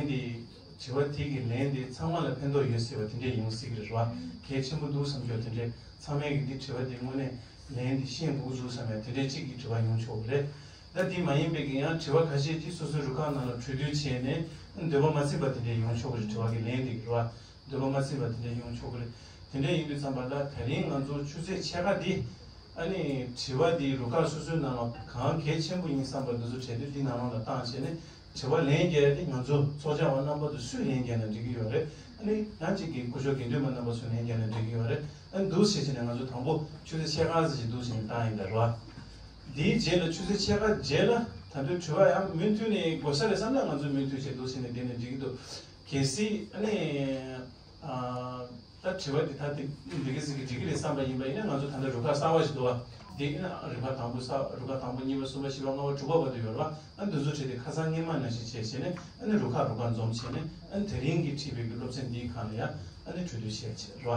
དྲི་བ་དེ་གི་ལན་དེ་ཚང་མ་ལ་ཕན་ཐོགས་ཡོད་སྲིད་པ་དེ་འདྲས་ཡོང་སྲིད་ཀྱི་རེད་བ། གལ་ཆེན་པོ་འདུག་བསམ་རྒྱུ་དེ་འདྲས་ཚང་མས་ཀྱི་འདི་དྲི་བ་དེ་དངོས་གནས་ལན་དེ་ཤེས་དགོས་འདུག་བསམ་ཡ་དེ་འདྲས་གཅིག་གི་དྲི་བ་ཡོང་ཆོག་གི་རེད། ད་དེ་མ་ཡིན་པའི་གི་ཡང་དྲི་བ་ཁ་ཤས་དེ་སོ་སོའི་རུ་ཁག་ནང་ལ་གྲོས་བསྡུར་བྱས་ནས་འདོད་པ་མ་ཚིམ་པ་དེ་འདྲས་ཡོང་ཆོག་གི་རེད། དྲི་བ་གི་ལན་དེ་གི་རེད་བ། འདོད་པ་མ་ཚིམ་པ་དེ་འདྲ་ཡོང་ཆོག་གི་རེད། དེ་འདྲ་ཡིན་དུས་ཙམ་པ་ལ་ད་རིང་ང་ཚོ་ཆུ་ཚོད་ཕྱེད་ཀ་འདི། ཨ་ནི་དྲི་བ་འདི་རུ་ཁག་སོ་སོའི་ནང་ལ་གང་གལ་ཆེན་པོ་ཡིན་བསམ་པ་འདི་ཚོ་གྲས་དེ་འདི་ནང་ལོགས་ལ་བཏང་བྱས་ནས་དྲི་བ་ལན་རྒྱག་ཡ་དེ་ང་ཚོ་ཚོགས་བཅར་བ་རྣམ་པ་ཚོ་སུས་ལན་རྒྱག་ན་འགྲིག་གི་ཡོད་རེད། ཨ་ནི་ཡང་གཅིག་གི་སྐུ་ཞབས་དགེ་འདུན་པ་རྣམ་པ་ཚོས་ལན་རྒྱག་ན་འགྲིག་གི་ཡོད་རེད། ཨ་ནི་འདུག་བྱས་བྱས་ནས་ང་ཚོ་དང་པོ་ཆུ་ཚོད་ཕྱེད་ཀ་ཙམ་ཞིག་འདུག་བྱས་ནས་བཏང་ཡིན་ད་རེད་བ། དེའི་རྗེས་ལ་ཆུ་ཚོད་ཕྱེད་ཀ་རྗེས་ལ་ད་དུང་དྲི་བ་ཡང་མུ་མཐུད་ནས་དགོས་ས་རེད་བསམ་ན་ང་ཚོ་མུ་མཐུད་བྱས་འདུག་བྱས་ནས་བསྡད་ན་འགྲིག་གི་འདུག་གལ་སྲིད་ཨ་ནི། ཨ། ད་དྲི་བ་འདི་ད་འདི་འགྲིག་གི་ཟིག་གི་འགྲིག་གི་རེད་བསམ་པ་ཡིན་པ་ཡིན་ན་ང་ཚོ་ད་ལྟ་རུ་ཁག་གསར་པ་ཞིག་འདུག་བ། འདི་ཡིན་ན་རུ་ཁག་དང་པོ་གསར་རུ་ཁག་དང་པོ་གཉིས་པ་གསུམ་པ་བཞི་པ་ལྔ་པ་དྲུག་པ་བར་དུ་ཡོད་རེད་བ། ཨ་འདི་ཚོ་ཁྲིད་དེ་ཁ་སང་སྔོན་མ་ནང་བཞིན་བྱས་བྱས་ནས་ཨ་ནི་རུ་ཁག་རུ་ཁག་འཛོམས་བྱས་ནས་ཨ་ནི་དེ་རིང་གི་ཁྲིད་པའི་གི་སློབ་ཚན་འདིའི་སྒང་ལ་ཡ་ཨ་ནི་གྲོས་བསྡུར་བྱས་བྱས་རེད་བ།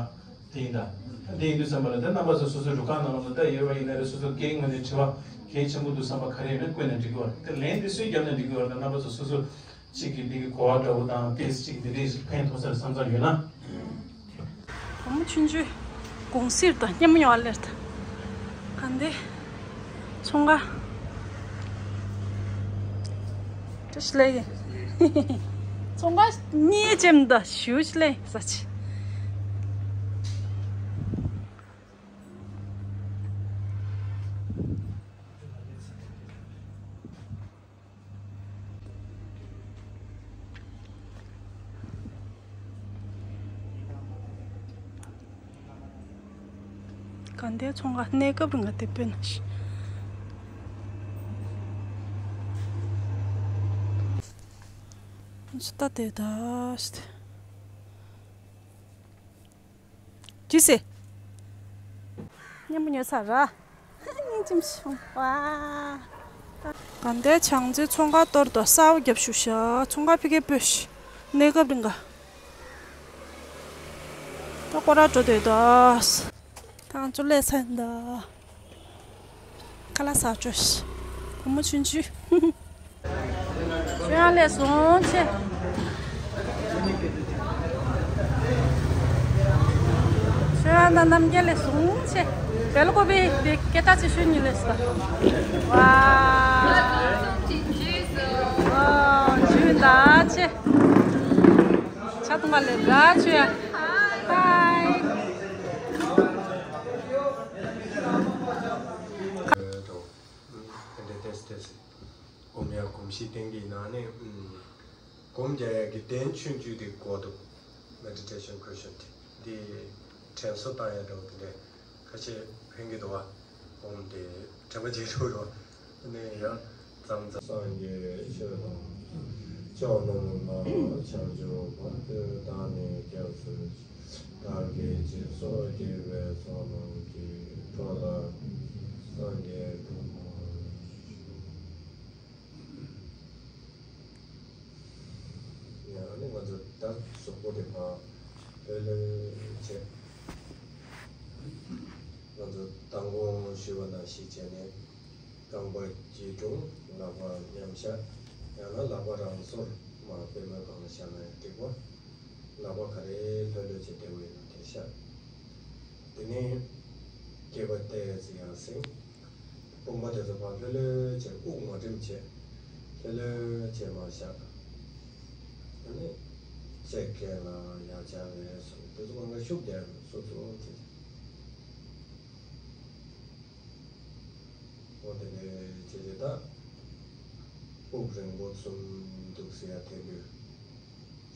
དེ་ཡིན་ད། ཨ་འདི་ཡིན་དུས་ཙམ་པ་ལ་ད་རྣམ་པ་ཚོ་སོ་སོའི་རུ་ཁག་ནང་ལ་ད་ཡོད་པ་ཡིན་ན་རེད། སོ་སོ་སྐད་ངོས་ནས་དྲི་བ་གལ་ཆེན་པོ་འདུག་བསམ་པ་ག་རེ་ཡོད་ན་བཀོད་ན་འགྲིག་གི་བ་རེད། དེ་ལན་དེ་སུས་བརྒྱབ་ན་འགྲིག་གི་བ་རེད། ད་རྣམ་པ་ཚོ་སོ་སོ། གཅིག་གིས་འདི་གི་གོ་བ་འདྲ་བོ་དང་ཏེས་གཅིག་འདི་འདྲའི་ཕན་ཐོགས་ས་རེད་བསམ་ས་ཡོད་ན། བུ་མོ་ཆུང་ཆུང་དགོང་ཟིར་དང་སྙན་མོ་ཡོང་བ་ལེར་དང་། གང་དེ། ཚོང་ཁང་། བཀྲ་ཤིས་བདེ་ལེགས། ཚོང་ཁང་གཉིས་ཅེམ་ད་ཞུ་ཤི་ལེ་ས་ཆི། གང་ལྟར་ཚོང་ཁང་གནས་སྐབས་རིང་ག་དེ་སྤོས་ན་ཤི། ཅི་ལྟ་དེ་ད་ཤི། ཅི་ཟེ། སྙན་པོ་ཉོས་ཚར་ར། སྙིང་རྗེ་མ་བྱུང་བ། གང་ལྟར་བྱང་རྩེ་ཚོང་ཁང་གཏོར་དོ་གསར་པ་བརྒྱབ་བཞུགས་ཤག་ཚོང་ཁང་ཕ་གིར་སྤོས་ཤི། གནས་སྐབས་རིང་ག་ད་སྐོར་ར་འགྲོ་འདོད་དོ། ད་ང་ཚོ་སླེབས་ཚར་ཡིན་ད། ཁ་ལག་ཟ་འགྲོ་ཤི། བུ་མོ་ཆུང་ཆུང་། ཁྱོད་རང་ལས་བཟུང་ཆེ། ཁྱོད་རང་དང་རྣམ་རྒྱལ་ལས་བཟུང་ཆེ། བེལ་ཀོ་པི་དེ་སྐད་གྲགས་ཆེ་ཤོས་གཉིས་ལས་སོ། ཝ། ཝ། ཇུས་ད་ཆེ། ཆ་ཐུང་བ་ལས་དགའ་ཆེ། ཧའི། དེ་འདྲ་ཏོག་ཙམ་སྒོམ་ཡ་གོམས་གཤིས་བསྟེན་གྱི་ཡིན་ན་ནི། སྒོམ་རྒྱག་ཡ་གི་གདན་ཆུང་ཆུང་དེ་དགོས་འདུག་མེ་ཌི་ཊེ་ཤན་ཁུ་ཤན་དེ། དེ་དྲན་གསོ་བཏང་ཡ་འདྲ་བོ་དེ་འདྲ་ཁ་ཤས་ཕན་གྱི་འདུག་བ། སྒོམ་དེ་དྲན་པ་བརྗེད་འགྲོ་འགྲོ། ནས་ཡང་ ཙམ་ཙམ། སངས་རྒྱས་ཆོས་དང་། ཆོས་རྣམས་ལ་བྱང་ཆུབ་བར་དུ་བདག་ནི་སྐྱབས་སུ་མཆི། བདག་གིས་སྦྱིན་སོགས་བགྱིས་པའི་ཚོགས་རྣམས་ཀྱིས། འགྲོ་ལ་སངས་རྒྱས་འགྲུབ་པར་ཤོག། ཡ། ཨ་ནི་ང་ཚོ་ད་གཟུགས་པོ་དེ་ཕར་ལྷོད་ལྷོད་བྱས། ང་ཚོ་མདང་དགོང་ཞུས་པ་ནང་བཞིན་བྱས་ནས། རྐང་པ་དཀྱིལ་དྲུང་། ལག་པ་མཉམ་བཞག། ཡང་ན་ལག་པ་རང་སོར་མར་པུས་མོའི་སྒང་ལ་བཞག་ན་ཡང་འགྲིག་པ། ལག་པ་ག་རེ་ལྷོད་ལྷོད་བྱས་བསྡད་ཡོད་ན་དེར་བཞག། དེ་ནས་སྐེད་པ་ཏོག་ཙམ་ཡར་སེང་། དཔུང་པ་དེ་ཚོ་ཕར་ལྷོད་ལྷོད་བྱས། དབུགས་མ་འགྲིམ་བྱས། ལྷོད་ལྷོད་བྱས་མར་བཞག། ཨ་ནི་ཕྱེད་ཀ་ལ་ཡར་བཅར་བས་སོ། དེ་ཚོ་གང་ག་ཤུགས་རྒྱག་ཡ་མེད། སོ་སོ་བྱས་བྱས། འོ་དེ་ནས་བྱས་བྱས་ད། དབུགས་རིང་པོ་ཚུན་འདུག་སེ་ཡར་འཐེན་དུས།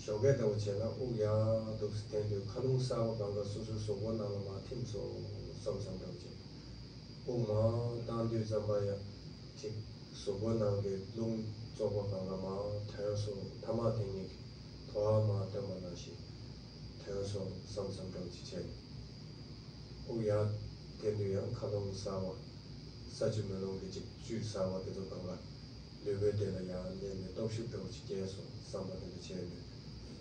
ཞོགས་ཀས་འདྲ་བོ་བྱས་ན་དབུགས་ཡར་འདུག་སེ་འཐེན་དུས། མཁའ་རླུང་གསར་པ་གང་ག་སོ་སོའི་གཟུགས་པོ་ནང་ལ་མར་ཐིམ་སོང་བསམ་བསམ་འདྲ་བོ་བྱས། དབུགས་མར་བཏང་དུས་ཙམ་པ་ཡང་ཅིག་གཟུགས་པོ་ནང་གི་རླུང་བཙོག་པ་གང་ག་མར་ཐོན་སོང་། ཐ་མག་འཐེན་མཁན་གྱི་དུ་བ་མར་བཏོན་པ་ནང་བཞིན་ཐོན་སོང་བསམ་བསམ་འདྲ་བོ་ཅིག་བྱས་ནས། དབུགས་ཡར་འཐེན་དུས་ཡང་མཁའ་རླུང་གསར་པ། ས་ཆུ་མེ་རླུང་གི་ཅིག་བཅུད་གསར་པ་དེ་ཚོ་གང་ག་ལུས་པོའི་སྟེང་ལ་ཡར་སླེབས་ནས་སྟོབས་ཤུགས་འདྲ་བོ་ཅིག་སྐྱེས་སོང་བསམ་པ་དེ་འདྲ་བྱས་ནས།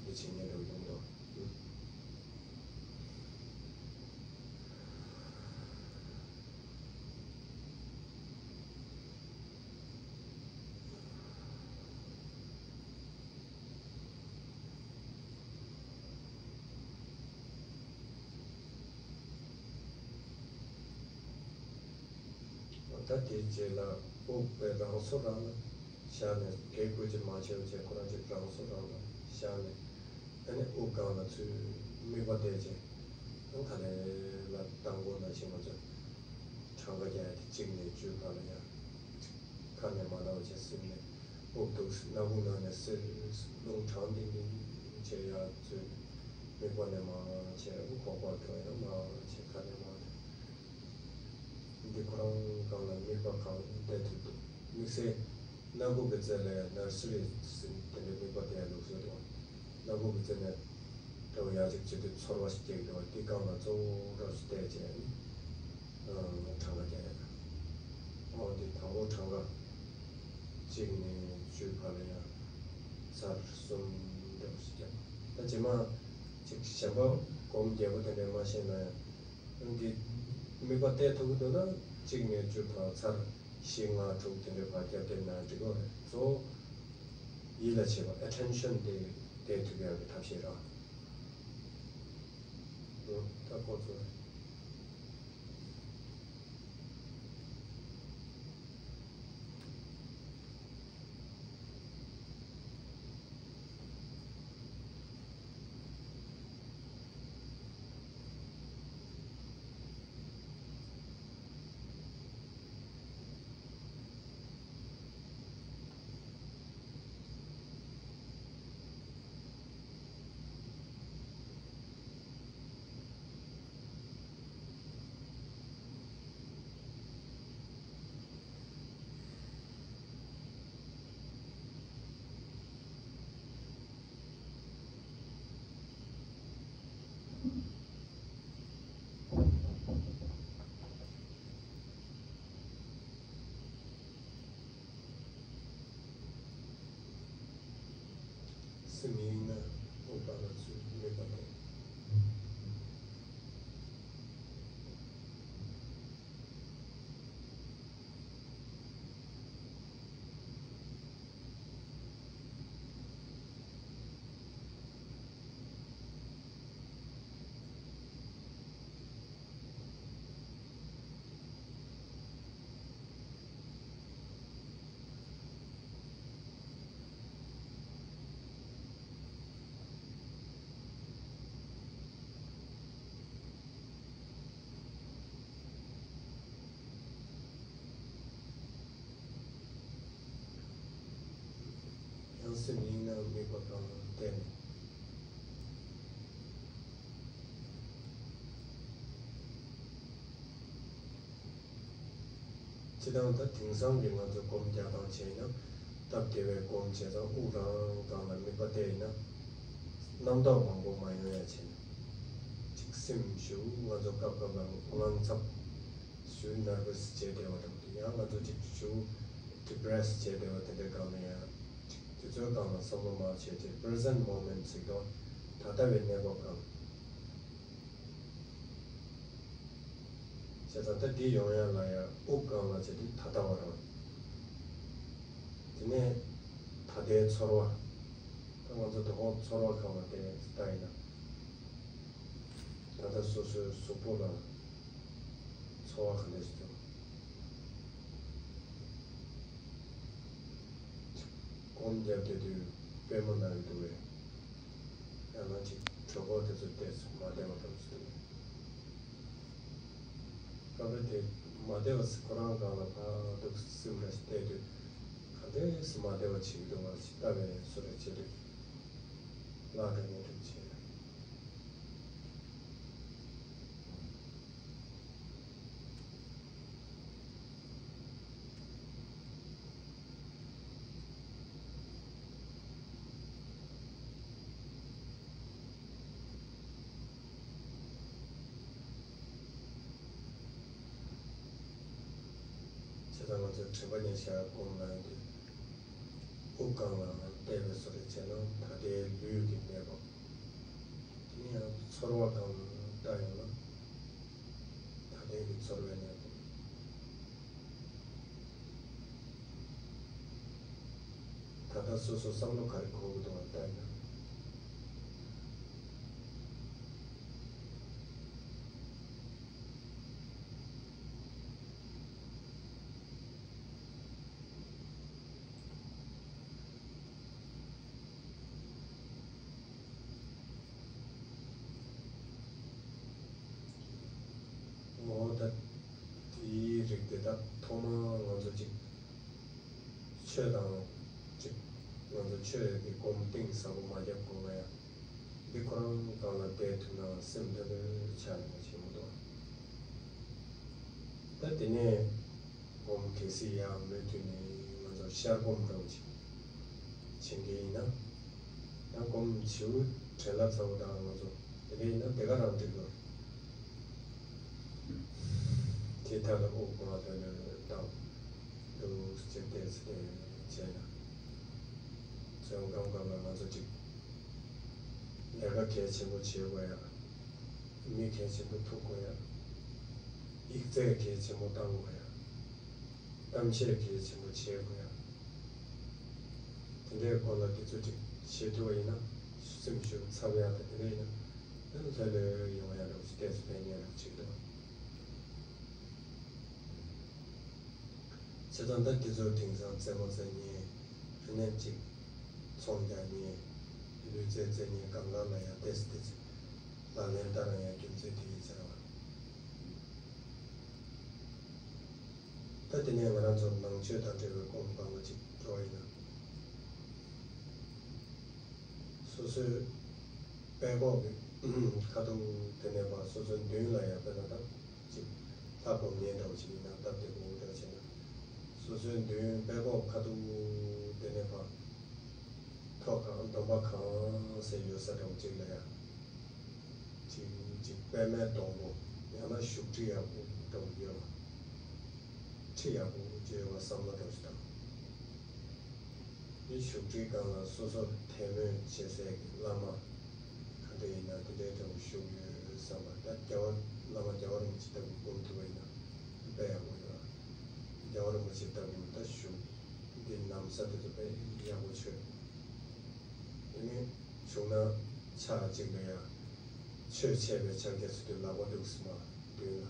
འདི་བྱེད་མཁན་འདྲ་བོ་ཡོང་དོ། ད་དེའི་རྗེས་ལ་དབུགས་པའི་རང་སོར་རང་ལ་བཞག་ནས། གེགས་བཀོལ་སྤྱོད་མ་བྱས་པ་བྱས། ཁོ་རང་ཅིག་རང་སོར་རང་ལ་བཞག་ནས། ཨ་ནི་དབུགས་སྒང་ལ་ཚུར་དམིགས་པ་གཏད་བྱས། ཨ་ནི་ག་ལེ་ལ་མདང་དགོང་ནང་བཞིན་ང་ཚོས་གྲངས་ཀ་རྒྱག་ཡ་དེ། གཅིག་ནས་བཅུའི་བར་ལ་ཡར། ཁ་ནས་མར་ལ་བྱས་ཟིན་ནས། དབུགས་འདུག་སེ་སྣ་ཁུག་ནང་ནས་སིལ། རླུང་གྲང་ཏིང་ཏིང་བྱས་ཡར་འཛུལ། དམིགས་པ་ནས་མར་བྱས། ཁོག་པ་འགྲོ་ཡང་མར་བྱས། ཁ་ནས་མར་ཐོན། འདི་ཁོ་རང་སྒང་ལ་དམིགས་པ་གང་གཏད་ཐུབ་འདུག། དམིགས་བསལ་སྣ་ཁུག་གི་རྩེ་ལ་ཡང་ནར་སི་རི་ཟེར་དེ་འདྲའི་དམིགས་པ་གཏད་ཡ་ལུགས་སྲོལ་འདུག། སྣ་ཁུག་གི་རྩེ་ནས་འདྲ་བོ་ཡར་ཅིག་བྱེད་དུས་ཚོར་བ་ཞིག་སྐྱེ་གི་འདུག་པ། འདི་སྒང་ལ་གཙོ་བོ་འདྲ་བོ་ཞིག་གཏད་བྱས་ནས། ཨ། གྲངས་ཀ་རྒྱག་ཡ་དང་། འོ་དེ་དང་པོ་གྲངས་ཀ་གཅིག་ནས་བཅུའི་བར་ལ་ཡང་ཚར་གསུམ་འདྲ་བོ་ཞིག་རྒྱབ། ད་རྗེས་མ་ཅིག་གཞན་པ་སྒོམ་རྒྱག་པོ་དེ་འདྲ་མ་ཤེས་ན་ཡང་། འདི་དམིགས་པ་གཏད་ཐུབ་ཀྱི་འདུག་ན། གཅིག་ནས་བཅུ་དང་ཚར་བཞི་ལྔ་དྲུག་དེ་འདྲའི་བར་རྒྱབ་བསྡད་ན་འགྲིག་གི་རེད། གཙོ་བོ་ཡིད་ལ་བྱེད་པ། ཨེ་ཊེན་ཤན་དེ་གཏད་ཐུབ་ཡག་གི་ཐབས་ཤེས་རང་། ཨུ། ད་ཁོ་ཚོ། སེམས་གཡེང་ན་དབུགས་སྒང་ལ་ཚུར་དམིགས་པ་གཏད། ཡང་སེམས་གཡེང་ན་དམིགས་པ་སྒང་ལ་གཏད་ནས། སྤྱིར་བཏང་ད་དེང་སང་གི་ང་ཚོ་སྒོམ་རྒྱག་སྟངས་བྱས་ན། སྟབས་བདེ་བའི་སྒོམ་བྱས་ཙང་དབུགས་རང་གང་ལ་དམིགས་པ་གཏད་ཡིན་ན། རྣམ་རྟོག་མང་པོ་མ་ཡོང་ཡ་བྱས་ན། ཅིག་སེམས་ཞུ་ང་ཚོ་སྐབས་སྐབས་ལ་དངངས་འཚབ་ཞུ་ནར་བེ་སི་བྱས་བསྡད་པ་དང་། ཡང་ང་ཚོ་ཅིག་ཞུ་ཌི་པི་རེ་སི་བྱས་བསྡད་པ་དེ་འདྲའི་སྒང་ལ་ཡང་ཅིག་དེ་ཚོའི་སྒང་ལ་བསམ་བློ་མ་བྱས་ཏེ། པི་རེ་ཟེན་ཊི་མོ་མེན་ཊི་ཟེར་དུས་ད་ལྟ་བའི་གནས་བབ་སྒང་། བྱས་ཙང་ད་འདི་ཡོང་ཡ་ལ་ཡ་དབུགས་སྒང་ལ་བྱས་ཏེ་ད་ལྟ་བ་རང་། དེ་ནས་ད་ལྟའི་ཚོར་བ། ད་ང་ཚོ་དོ་ཁོག་ཚོར་བ་གང་ལ་བལྟས་ལྟ་ཡིན་ན། ད་ལྟ་སོ་སོའི་གཟུགས་པོ་ལ་ཚོར་བ་ག་འདྲ་ཞིག་འདུག་སྒོམ་བརྒྱབ་བསྡད་དུས་པུས་མོ་ན་གི་འདུག་གས། ཡང་ན་ཅིག་གྲོད་ཁོག་དེ་ཚོ་བལྟས་ཚེ་མ་བདེ་བ་འདྲ་ཞིག་འདུག་གས། སྐབས་རེ་དེ་མ་བདེ་བ་ཁོ་རང་སྒང་ལ་ཕར་འདུག་སེ་སེམས་འདྲ་ཞིག་གཏད་དུས། ག་འདྲས་སེ་མ་བདེ་བ་བྱེད་ཀྱི་འདུག་བ་ཞིག་ལྟ་བའི་བཟོ་འདྲ་བྱེད་དུས། བརླག་འགྲོ་ཉེན་འདྲ་བྱེད། བྱས་ཙང་ང་ཚོས་དྲན་པ་ཉེར་བཞག་སྒོམ་གནང་དུས། དབུགས་སྒང་ལ་གཏད་པའི་བཟོ་འདྲ་བྱས་ན་ད་ལྟའི་ལུས་ཀྱི་གནས་བབ། དེ་ནས་ཡང་ཚོར་བ་སྒང་ལ་ལྟ་ཡོང་ན། ད་ལྟའི་གི་ཚོར་བའི་གནས་བབ། ད་ལྟ་སོ་སོ་བསམ་བློ་ག་རེ་འཁོར་གྱི་འདུག་བ་ལྟ་ཡིན་ན། འོ་ད་དེའི་རིགས་དེ་དག་ཐོག་མར་ང་ཚོ་ཅིག་ཆོས་དང་ཅིག་ང་ཚོ་ཆོས་ཀྱི་སྒོམ་གཏིང་ཟབ་པོ་མ་བརྒྱབ་གོང་ལ་ཡང་འདི་ཁོ་རང་སྒང་ལ་བསྡད་ཐུབ་ན་སེམས་ལྷོད་ལྷོད་ཆགས་ཡོང་བ་བྱེད་མི་འདུག་ད་དེ་ནས་སྒོམ་གལ་སྲིད་ཡར་མུ་མཐུད་ནས་ང་ཚོ་ཤར་སྒོམ་འདྲ་བོ་ཅིག་བྱེད་མཁན་ཡིན་ན། ཡང་སྒོམ་བྱེའུ་བྲེལ་ལ་ཚ་བོ་དང་ང་ཚོ་དེ་འདྲ་ཡིན་ན་དེ་ག་རང་འགྲིག་འགྲོ། དེ་ཐད་ལ་དབུགས་ང་ཚོ་ནས་བཏང་འདུག་ཅེས་བལྟས་ཚེ་བྱས་ན། ཚོད་སྐབས་སྐབས་ལ་ང་ཚོ་ཅིག་ལས་ཀ་གལ་ཆེན་པོ་བྱེད་དགོས་ཡ། མི་གལ་ཆེན་པོ་ཐུག་དགོས་ཡ། ཡིག་ཚད་གལ་ཆེན་པོ་བཏང་དགོས་ཡ། གཏམ་བཤད་གལ་ཆེན་པོ་བྱེད་དགོས་ཡ། དེ་འདྲའི་སྐོར་ལ་དེ་ཚོ་ཅིག་བྱེད་ཐུབ་པ་ཡིན་ན། སེམས་ཤུགས་འཚབ་ཡ་དང་དེ་འདྲ་ཡིན་ན། ཡང་ལྷོད་ལྷོད་ཡོང་ཡ་འདྲ་བོ་ཞིག་ཏོག་ཙམ་ཕན་ཡ་འདྲ་བོ་ཅིག་འདུག་བྱས་ཙང་ད་དེ་ཚོ་དེང་སང་རྩེད་མོ་རྩེ་མཁན། ཨ་ནེ་ཅིག་ཚོང་རྒྱག་མཁན། ལུས་རྩལ་རྩེ་མཁན་སྒང་ག་ལ་ཡ་ཏོག་ཙམ་ཏོག་ཙམ་ལག་ལེན་བསྟར་ཡ་རྒྱུ་མཚན་དེ་ཡིན་ཟེར་བ། ད་དེ་ནས་ང་རང་ཚོ་ནང་ཆོས་དང་འབྲེལ་བའི་སྒོམ་སྒང་ལ་ཅིག་འགྲོ་བ་ཡིན་ན། སོ་སོའི་པད་ཀོག་གི་ཁ་ཐུག་དེ་ནས་ཕར་སོ་སོའི་མདུན་ལ་ཡ། དཔེར་ན་ད་ཅིག་ལྷ་སྒོམ་མཁན་འདྲ་བོ་ཅིག་ཡིན་ན། སྟབས་བདེ་པོ་འདྲ་བྱས་ན། སོ་སོའི་མདུན་པད་ཀོག་ཁ་ཐུག་དེ་ནས་ཕར་ཐོག་ཁང་། སྡོམ་པ་ཁང་ཟེར་ཡོད་ས་འདྲ་བོ་ཅིག་ལ་ཡ། ཅིག་ཅིག་པད་མའི་སྡོང་པོ། ཡང་ན་བཞུགས་ཁྲི་ཡག་པོ་འདྲ་བོ་ཡོད་པ། ཁྲི་ཡག་པོ་ཅིག་ཡོད་པ་བསམ་བློ་འདྲ་བོ་ཞིག་བཏང་། དེ་བཞུགས་ཁྲིའི་སྒང་ལ་སོ་སོར་དད་མོས་བྱེད་སའི་བླ་མ་ག་འདྲ་ཡིན་ན་དེ་འདྲའི་འདྲ་བོ་བཞུགས་ཡོད་བསམ་པ། ད་རྒྱལ་བ་བླ་མ་རྒྱལ་བ་རིན་པོ་ཆེ་ལྟ་བུ་སྒོམ་ཐུབ་པ་ཡིན་ན་དཔེ་ཡག་པོ་ཡོད། རྒྱལ་བ་རིན་པོ་ཆེ་ལྟ་བུ་ད་བཞུགས། འདི་ནམ་ས་དེ་ཚོ་དཔེ་ཡག་པོ་ཆོད། དེ་ནས་བྱུང་ན་ཕྱག་གཅིག་ལ་ཡ་ཆོས་འཆད་པའི་ཕྱག་རྒྱ་ཚུལ་དུ་ལག་པ་འདུག་སེ་མ་མདུན་ལ་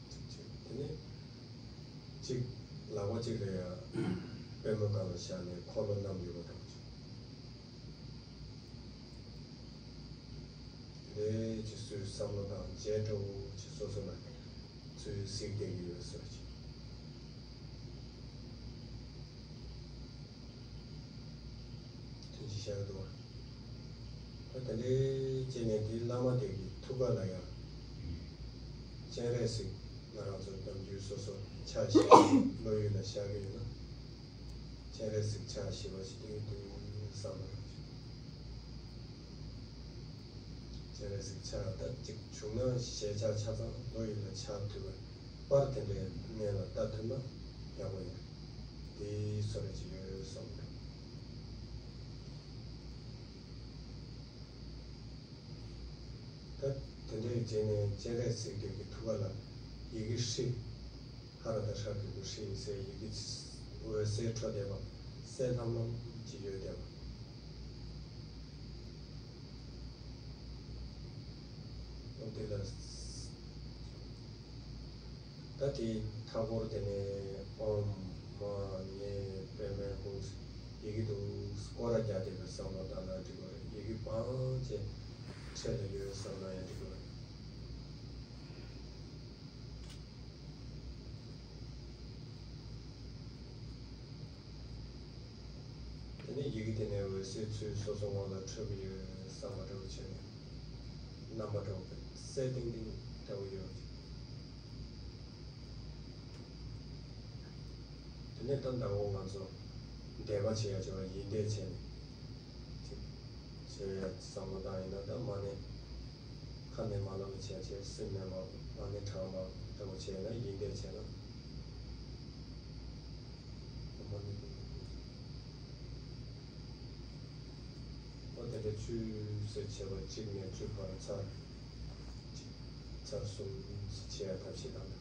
ཅིག་བྱས། དེ་ནས་གཅིག་ལག་པ་གཅིག་ལ་ཡ་པུས་མོ་སྒང་ལ་བཞག་ནས་འཁོར་ལོ་བསྣམས་ཡོད་པ་འདྲ་བོ་ཅིག་རེད་ཅེས་སོ་སོའི་བསམ་བློ་དང་བཅས་འགྲོ་ཅེས་སོ་སོ་ལ་ཚུར་གཟིགས་བསྡད་ཀྱི་ཡོད་ཟེར་བ་ཅིག་ཐུན་གཅིག་བཞག་གི་འདུག་བ། ད་དེ་འདྲའི་བྱས་ནས་དེའི་བླ་མ་དེ་གི་ཐུགས་ཀ་ལ་ཡང་སྤྱན་རས་གཟིགས། ང་རང་ཚོ་ནམ་རྒྱུན་སོ་སོ་ ཕྱག་བཞི་བློ་ཡུལ་ལ་བཞག་གི་ཡོད་ན། སྤྱན་རས་གཟིགས་ཕྱག་བཞི་པ་ཞིག་ཏུ་ཡོད་དུས་བསམ་པ་རེད། སྤྱན་རས་གཟིགས་ཕྱག་ད་ཅིག་བྱུང་ན་ཞལ་ཕྱག་ཆ་ཚང་བློ་ཡུལ་ལ་ཕྱག་ཐུབ་པའི་པར་དེ་འདྲའི་གནས་ལ་ལྟ་ཐུབ་ན་ཡག་པོ་ཡོད། དེའི་བཟོ་འདྲ་ཅིག་ཡོད་བསམ་གི་འདུག་ད་དེ་འདྲའི་རྗེས་ནས་སྤྱན་རས་གཟིགས་དེ་གི་ཐུགས་ཀ་ལ་ཡི་གེ་ཧྲཱིཿཧ་ར་ཏ་ཧྲ་གི་གུ་ཧྲཱིཿཟེར་ཡི་གེ་འོད་ཟེར་འཕྲོ་བསྡད་པ་གསལ་ལྷམ་ལྷམ་ཅིག་ཡོད་བསྡད་པ། འོ་དེ་ལ། ད་དེའི་མཐའ་སྐོར་དེ་ནས་ཨོཾ་མ་ཎི་པདྨེ་ཧཱུྃ་ཟེར་ཡི་གེ་འདུག་སྐོར་ར་རྒྱག་བསྡད་པའི་བསམ་བློ་བཏང་ན་འགྲིག་གི་རེད། ཡི་གེ་བང་ཅན་འཕྲེད་ལ་ཡོད་བསམ་ན་ཡང་འགྲིག་གི་རེད། དེ་ནས་ཡི་གེ་དེ་ནས་འོད་ཟེར་ཚུར་སོ་སོ་ངོ་ལ་འཕྲོས་པ་ཡོད་བསམ་པ་འདྲ་བོ་བྱས་ནས་རྣམ་པ་འདྲ་བོ་གསལ་ཏིང་ཏིང་འདྲ་བོ་ཡོད། དེ་ནས་ད་ཟླ་བོ་ང་ཚོ་འདས་པ་བྱེད་ཡ་བྱེད་པ་ཡིན་བསྡད་བྱས་ནས་ཅིག་བྱེད་ཡ་བསམ་བློ་བཏང་ཡིན་ན། ད་མ་ཎི་ཁ་ནས་མ་ལབ་པ་བྱས་བྱས་སེམས་ནས་མ་མ་ཎི་བགྲང་བ་འདྲ་བོ་བྱས་ན་ཡིན་བསྡད་བྱས་ན། ཨོ་དེ་འདྲ་བཅུ་ཟེར་བྱས་པ་གཅིག་ནས་བཅུ་བར་ཚར་གཅིག་ཚར་གསུམ་ཟེར་བྱས་ཐབས་ཤེས་དང་།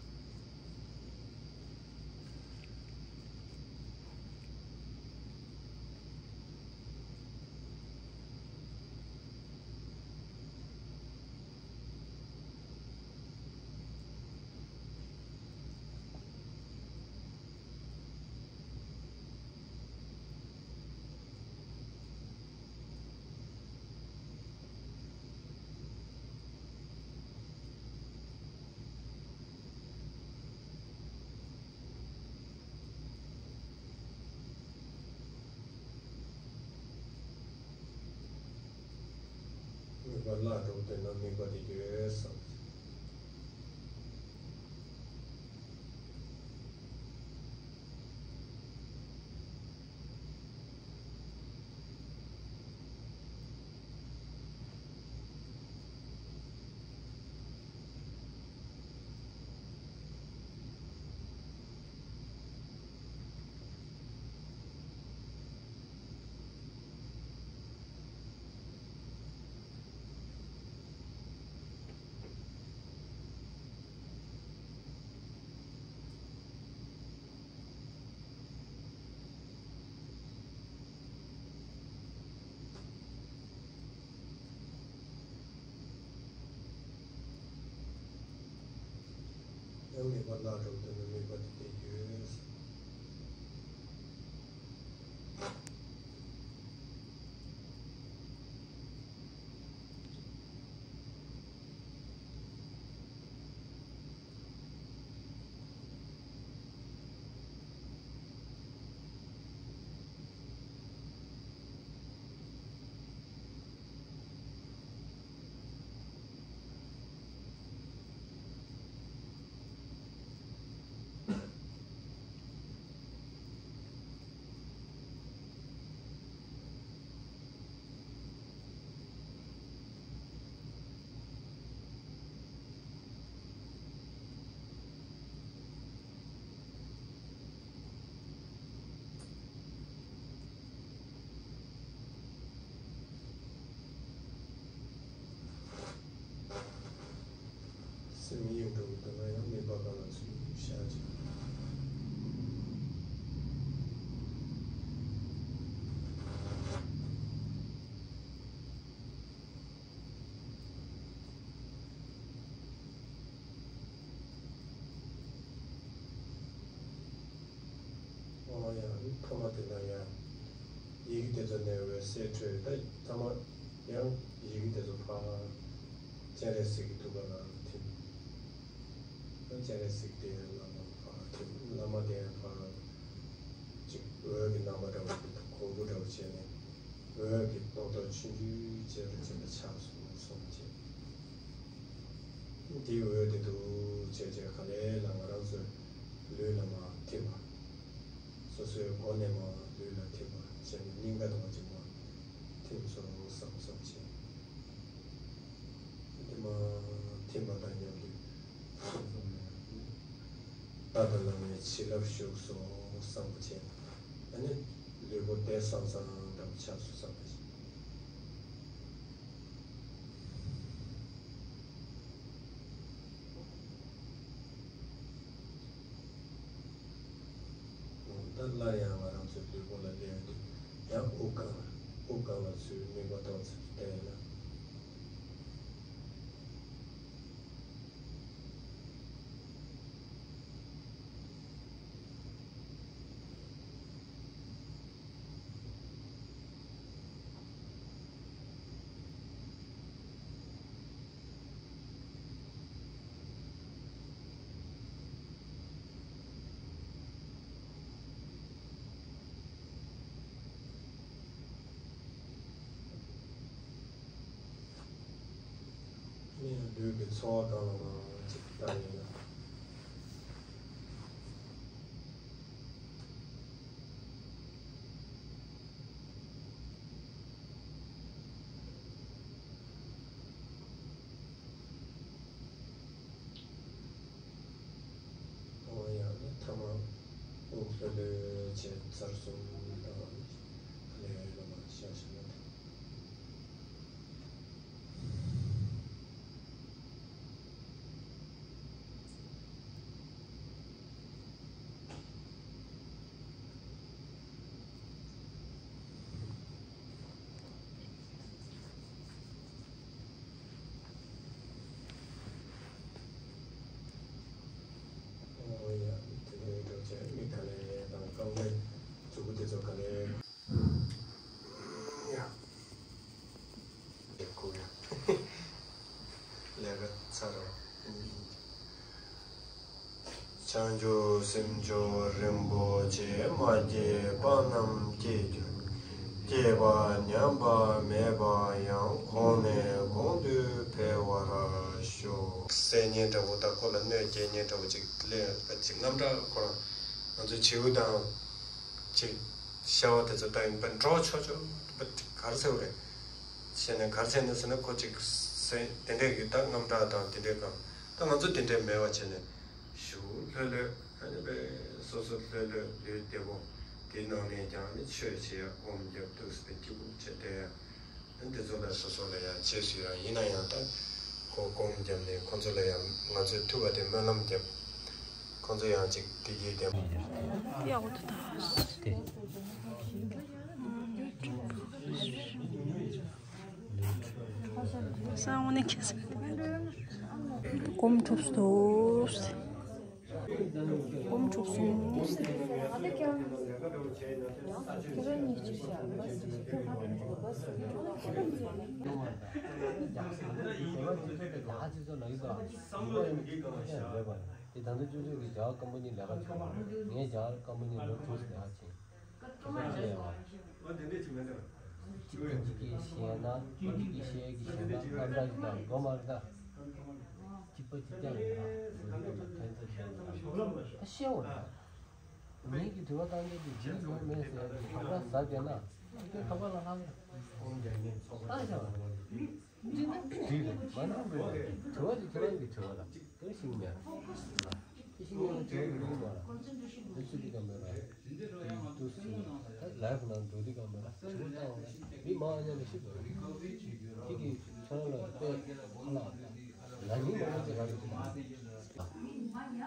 དམིགས་པ་བརླག་འགྲོ་དེ་ན་དམིགས་པ་དེ་ཡོད་བསམ། ཡང་དམིགས་པ་བརླག་འགྲོ་དོན་ནི་དམིགས་པ་དེ་དེ་ཡོད། སེམས་གཡེང་འགྲོ་གི་འདུག་ན་ཡང་དམིགས་པ་གང་ལ་ཚུད་བཞག་ཅིག་ཨོ་ཡ། ཐ་མ་དེ་ན་ཡ། ཡི་གེ་དེ་ཚོ་ནས་འོད་ཟེར་འཕྲོས། ད་ཐ་མ་ཡང་ཡི་གེ་དེ་ཚོ་ཕར་སྤྱན་རས་གཟིགས་ཀྱི་ཐུགས་ཀ་ལ་ཐིམ། ད་སྤྱན་རས་གཟིགས་དེ་བླ་མ་ཕར་ཐིམ། བླ་མ་དེ་ཡང་ཕར་ཅིག་འོད་ཀྱི་རྣམ་པ་འདྲ་བོ་གོང་བུ་འདྲ་བོ་བྱས་ནས། འོད་ཀྱི་རྟོག་ཐོག་ཆུང་ཆུང་ཅན་རེ་ཅན་ལ་ཆགས་སོང་སོང་བྱས། འདིའི་འོད་དེ་འདུག་བྱས་བྱས་ག་ལེ་ལ་ང་རང་ཚོའི་ལུས་ སྒོ་ནས་མར་ལུས་ལ་ཐིམ་པར་བྱས་ནས་སྙིང་ག་དང་གཅིག་མར་ཐིམ་སོང་བསམ་བསམ་བྱས། དེ་མར་ཐིམ་པ་དང་མཉམ་དུ་ད་ལྟ་བླ་མའི་བྱིན་རླབས་ཞུགས་སོང་བསམ་པ་བྱས། ཨ་ནི་ལུས་པོ་བདེ་སང་སང་འདྲ་པོ་ཆགས་སོང་བསམ་པ་བྱས། ད་སླར་ཡང་ང་རང་ཚོའི་ལུས་པོ་ལ་སླེབས་དུས་ཡང་དབུགས་སྒང་ལ་དབུགས་སྒང་ལ་ཚུར་དམིགས་པ་གཏོང་ཚུལ་བསྟན་ན། ལུས་ཀྱི་ཚོར་བ་གང་ལ་མང་ཅིག་བཏང་ཡིན་ན། ཨོ་ཡ་ནི་ཐ་མ་དབུགས་ལྷོད་ལྷོད་བྱས་ཚར་གསུམ་དང་ལས་ལ་མ་ཤ་ཤ་ན་ཐ། ཨོ་ཡ། དེ་ནས་འགྲོ་བྱས་མི་ག་ལེ་དང་རྐང་པའི་མཛུ་གུ་དེ་ཚོ་ག་ལེ། ཡ། ལས་ཀ་ཚར་རོ། བྱང་ཆུབ་སེམས་མཆོག་རིན་པོ་ཆེ། མ་སྐྱེས་པ་རྣམས་སྐྱེས་གྱུར། སྐྱེས་པ་ཉམས་པ་མེད་པ་ཡང་། གོང་ནས་གོང་དུ་འཕེལ་བར་ཤོག་གསད་མཁན་འདྲ་བོ་དང་ཁོ་ལ་གནོད་སྐྱེལ་མཁན་འདྲ་བོ་ཅིག་སླེབས་པ་ཅིག་རྔམ་སྐྲག་ཁོ་རང་ང་ཚོའི་བྱིའུ་དང་ཅིག་ཤ་བ་དེ་ཚོ་ལྟ་ཡིན་པ་འགྲོ་ཆོག་ཆོག་པ་ག་རེ་ཟེར་བ་རེད། བྱས་ནས་ག་རེ་བྱས་ནས་ཟེར་ན་ཁོ་ཅིག་སེ་དེ་འདྲས་ཀྱི་ད་རྔམ་སྐྲག་དང་དེ་འདྲས་གང་ད་ང་ཚོ་དེ་འདྲས་མེད་པ་བྱས་ནས་ཞུ་ལྷོད་ལྷོད་ཨ་ནི་པས་སོ་སོ་ལྷོད་ལྷོད་ལུས་བདེ་པོ་དེའི་ནང་ནས་ཀྱང་ཨ་ནི་ཆོས་བྱེད་ཡ་སྒོམ་རྒྱབ་འདུག་ཟེར་ཏེ་སྐྱིད་པོ་བྱས་བསྡད་ཡ། འདི་ཚོ་ལ་སོ་སོ་ལ་ཡང་རྗེས་སུ་ཡང་ཡིན་ན་ཡང་ད་ཁོ་སྒོམ་བརྒྱབ་ནས་ཁོང་ཚོ་ལ་ཡང་ང་ཚོས་ཐུབ་པ་དེ་སྨོན་ལམ་བརྒྱབ། ཁོང་ཚོ་ཡང་ཅིག་བདེ་སྐྱིད་ལྡན་པ། ཡག་པོ་འདུག་ད། ས་འོ་ནས་ཁྱེར་སོང་། སྒོམ་གྲུབ་སོང་། སྒོམ་གྲུབ་སོང་། དེ་ད་ལྟ་ཅོ་ཅོ་གི་རྒྱ་གར་ཀམ་པ་ནི་ལས་ཀ་བྱུང་བ། ངས་རྒྱ་གར་ཀམ་པ་ནི་ལས་ཀ་བྱུང་བ། ངས་རྒྱ་གར་ཀམ་པ་ནི་ལོ་དྲུག་ལས་ཀ་བྱས། ཁྱེད་ཚོ་ཅི་ཡང་། ཅིག་ཅིག་གིས་ཤེས་ན་ཅིག་ཅིག་གིས་ཤེས་ཀྱི་ཤེས་ན་རྣམ་གྲངས་ཀྱི་དང་སྒོ་མར་ད། གཅིག་པ་གཅིག་རྐྱང་ཡིན་ན་བོད་རིགས་ཀྱི་ཐོན་རྩ་ཆེན་པོ་ད་ཤེས་འོང་ད། ངེད་ཀྱི་དྲི་བ་བཏང་རྒྱུ་དེ་ཇི་ཡོད་མེད་ཟེར་ཡ་དེ་ཁ་པར་ཟ་བསྡད་ན་དེ་ཁ་པར་ལ་ལྷག་ཡ། བཏང་བཞག་པ་རེད། འགྲིག་རེད། མ་འགྲིག་རེད། དྲི་བ་དེ་ཁྱེད་རང་གི་དྲི་བ་ལ་དེ་ཤིང་ཉར། དེ་ཤིང་ཉར་དྲི་བ་འགྲིག་མ་ལ་དེ་ཚོད་དེ་གམ་པ་ལ་དེ་ཏུ་སུ་ད་ལའིབ་ནང་འགྲོ་དུས་གམ་པ་ལ་དྲི་བ་བཏང་བ་ལ་མི་མང་ཉར་ནས་ཤི་དགོས་རེད། དེ་གི་ཁྱེད་རང་ལ་དཔེ་ཁ་ལག་ལ་ཉིན་མང་པོ་ཅིག་རག་གི་འདུག་མ།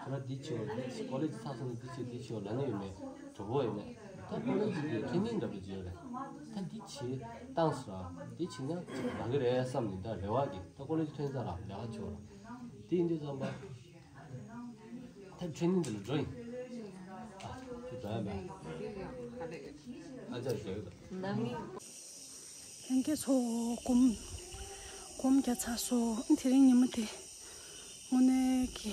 ཁྱོད་རང་འདི་བྱེད་འོ། ཀོ་ལེ་ཇི་ཚར་སོང་ན་འདི་བྱེད་འདི་བྱེད་འོ་ལབ་ནི་ཡོད་མེད། གྲོགས་པོ་ཡོད་མེད། ད་ཀོ་ལེ་ཇི་གི་ཊེ་ནིང་འདྲ་པོ་ཅིག་ཡོད་རེད། ད་འདི་བྱེད་བཏང་ཟེར་ར། འདི་བྱེད་ན་ཅིག་རག་གི་རེད་བསམ་ནས་ད་རེ་བ་གི་ད་ཀོ་ལེ་ཇི་ཐོན་ཚར་ར་ལས་ཀ་བྱེད་འོ་ར། དེ་ཡིན་དུས་ཙམ་པ་ད་ཊེ་ནིང་འདི་ལ་འགྲོ་ཡིན། ཨ་ཁྱོད་འགྲོ་ཡ་མེད། ཨ་ཅག་རྒྱག་གི་འདུག་ལྷན་རྒྱས་ཚོ་སྒོམ་སྒོམ་རྒྱག་ཚར་སོང་། དེ་རིང་ཉི་མ་དེ་དངོས་གནས་ཀྱི་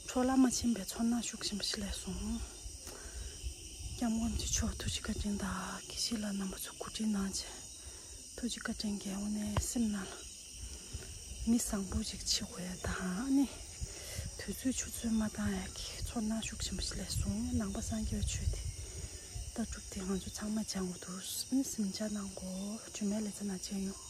འཕྲོ་བརླག་མ་ཕྱིན་པའི་ཚོར་སྣང་ཤུགས་ཆེན་པོ་ཞིག་སླེབས་སོང་། སྐྱབས་མགོན་ཆེ་མཆོག་ཐུགས་རྗེ་བཀའ་དྲིན་དང་དགེ་བཤེས་ལགས་རྣམ་པ་ཚོ་གོ་སྒྲིག་གནང་བྱས་ཐུགས་རྗེ་བཀའ་དྲིན་གྱིས་དངོས་གནས་སེམས་ནང་ལ་མི་བཟང་པོ་ཞིག་བྱེད་དགོས་ཡ་དང་ཨ་ནི་དུས་ཚོད་ཆུ་ཚོད་མ་བཏང་ཡ་གི་ཚོར་སྣང་ཤུགས་ཆེན་པོ་ཞིག་སླེབས་སོང་། ནང་པ་སངས་རྒྱས་པའི་ཆོས་དེ། ལྟ་གྲུབ་དེ་ང་ཚོ་ཚང་མས་སྦྱང་དགོས་འདུག་སེམས་ཅན་ནང་གོ་ཇུས་མེད་ལས་ཚ་ན་ཅན་ཡོང་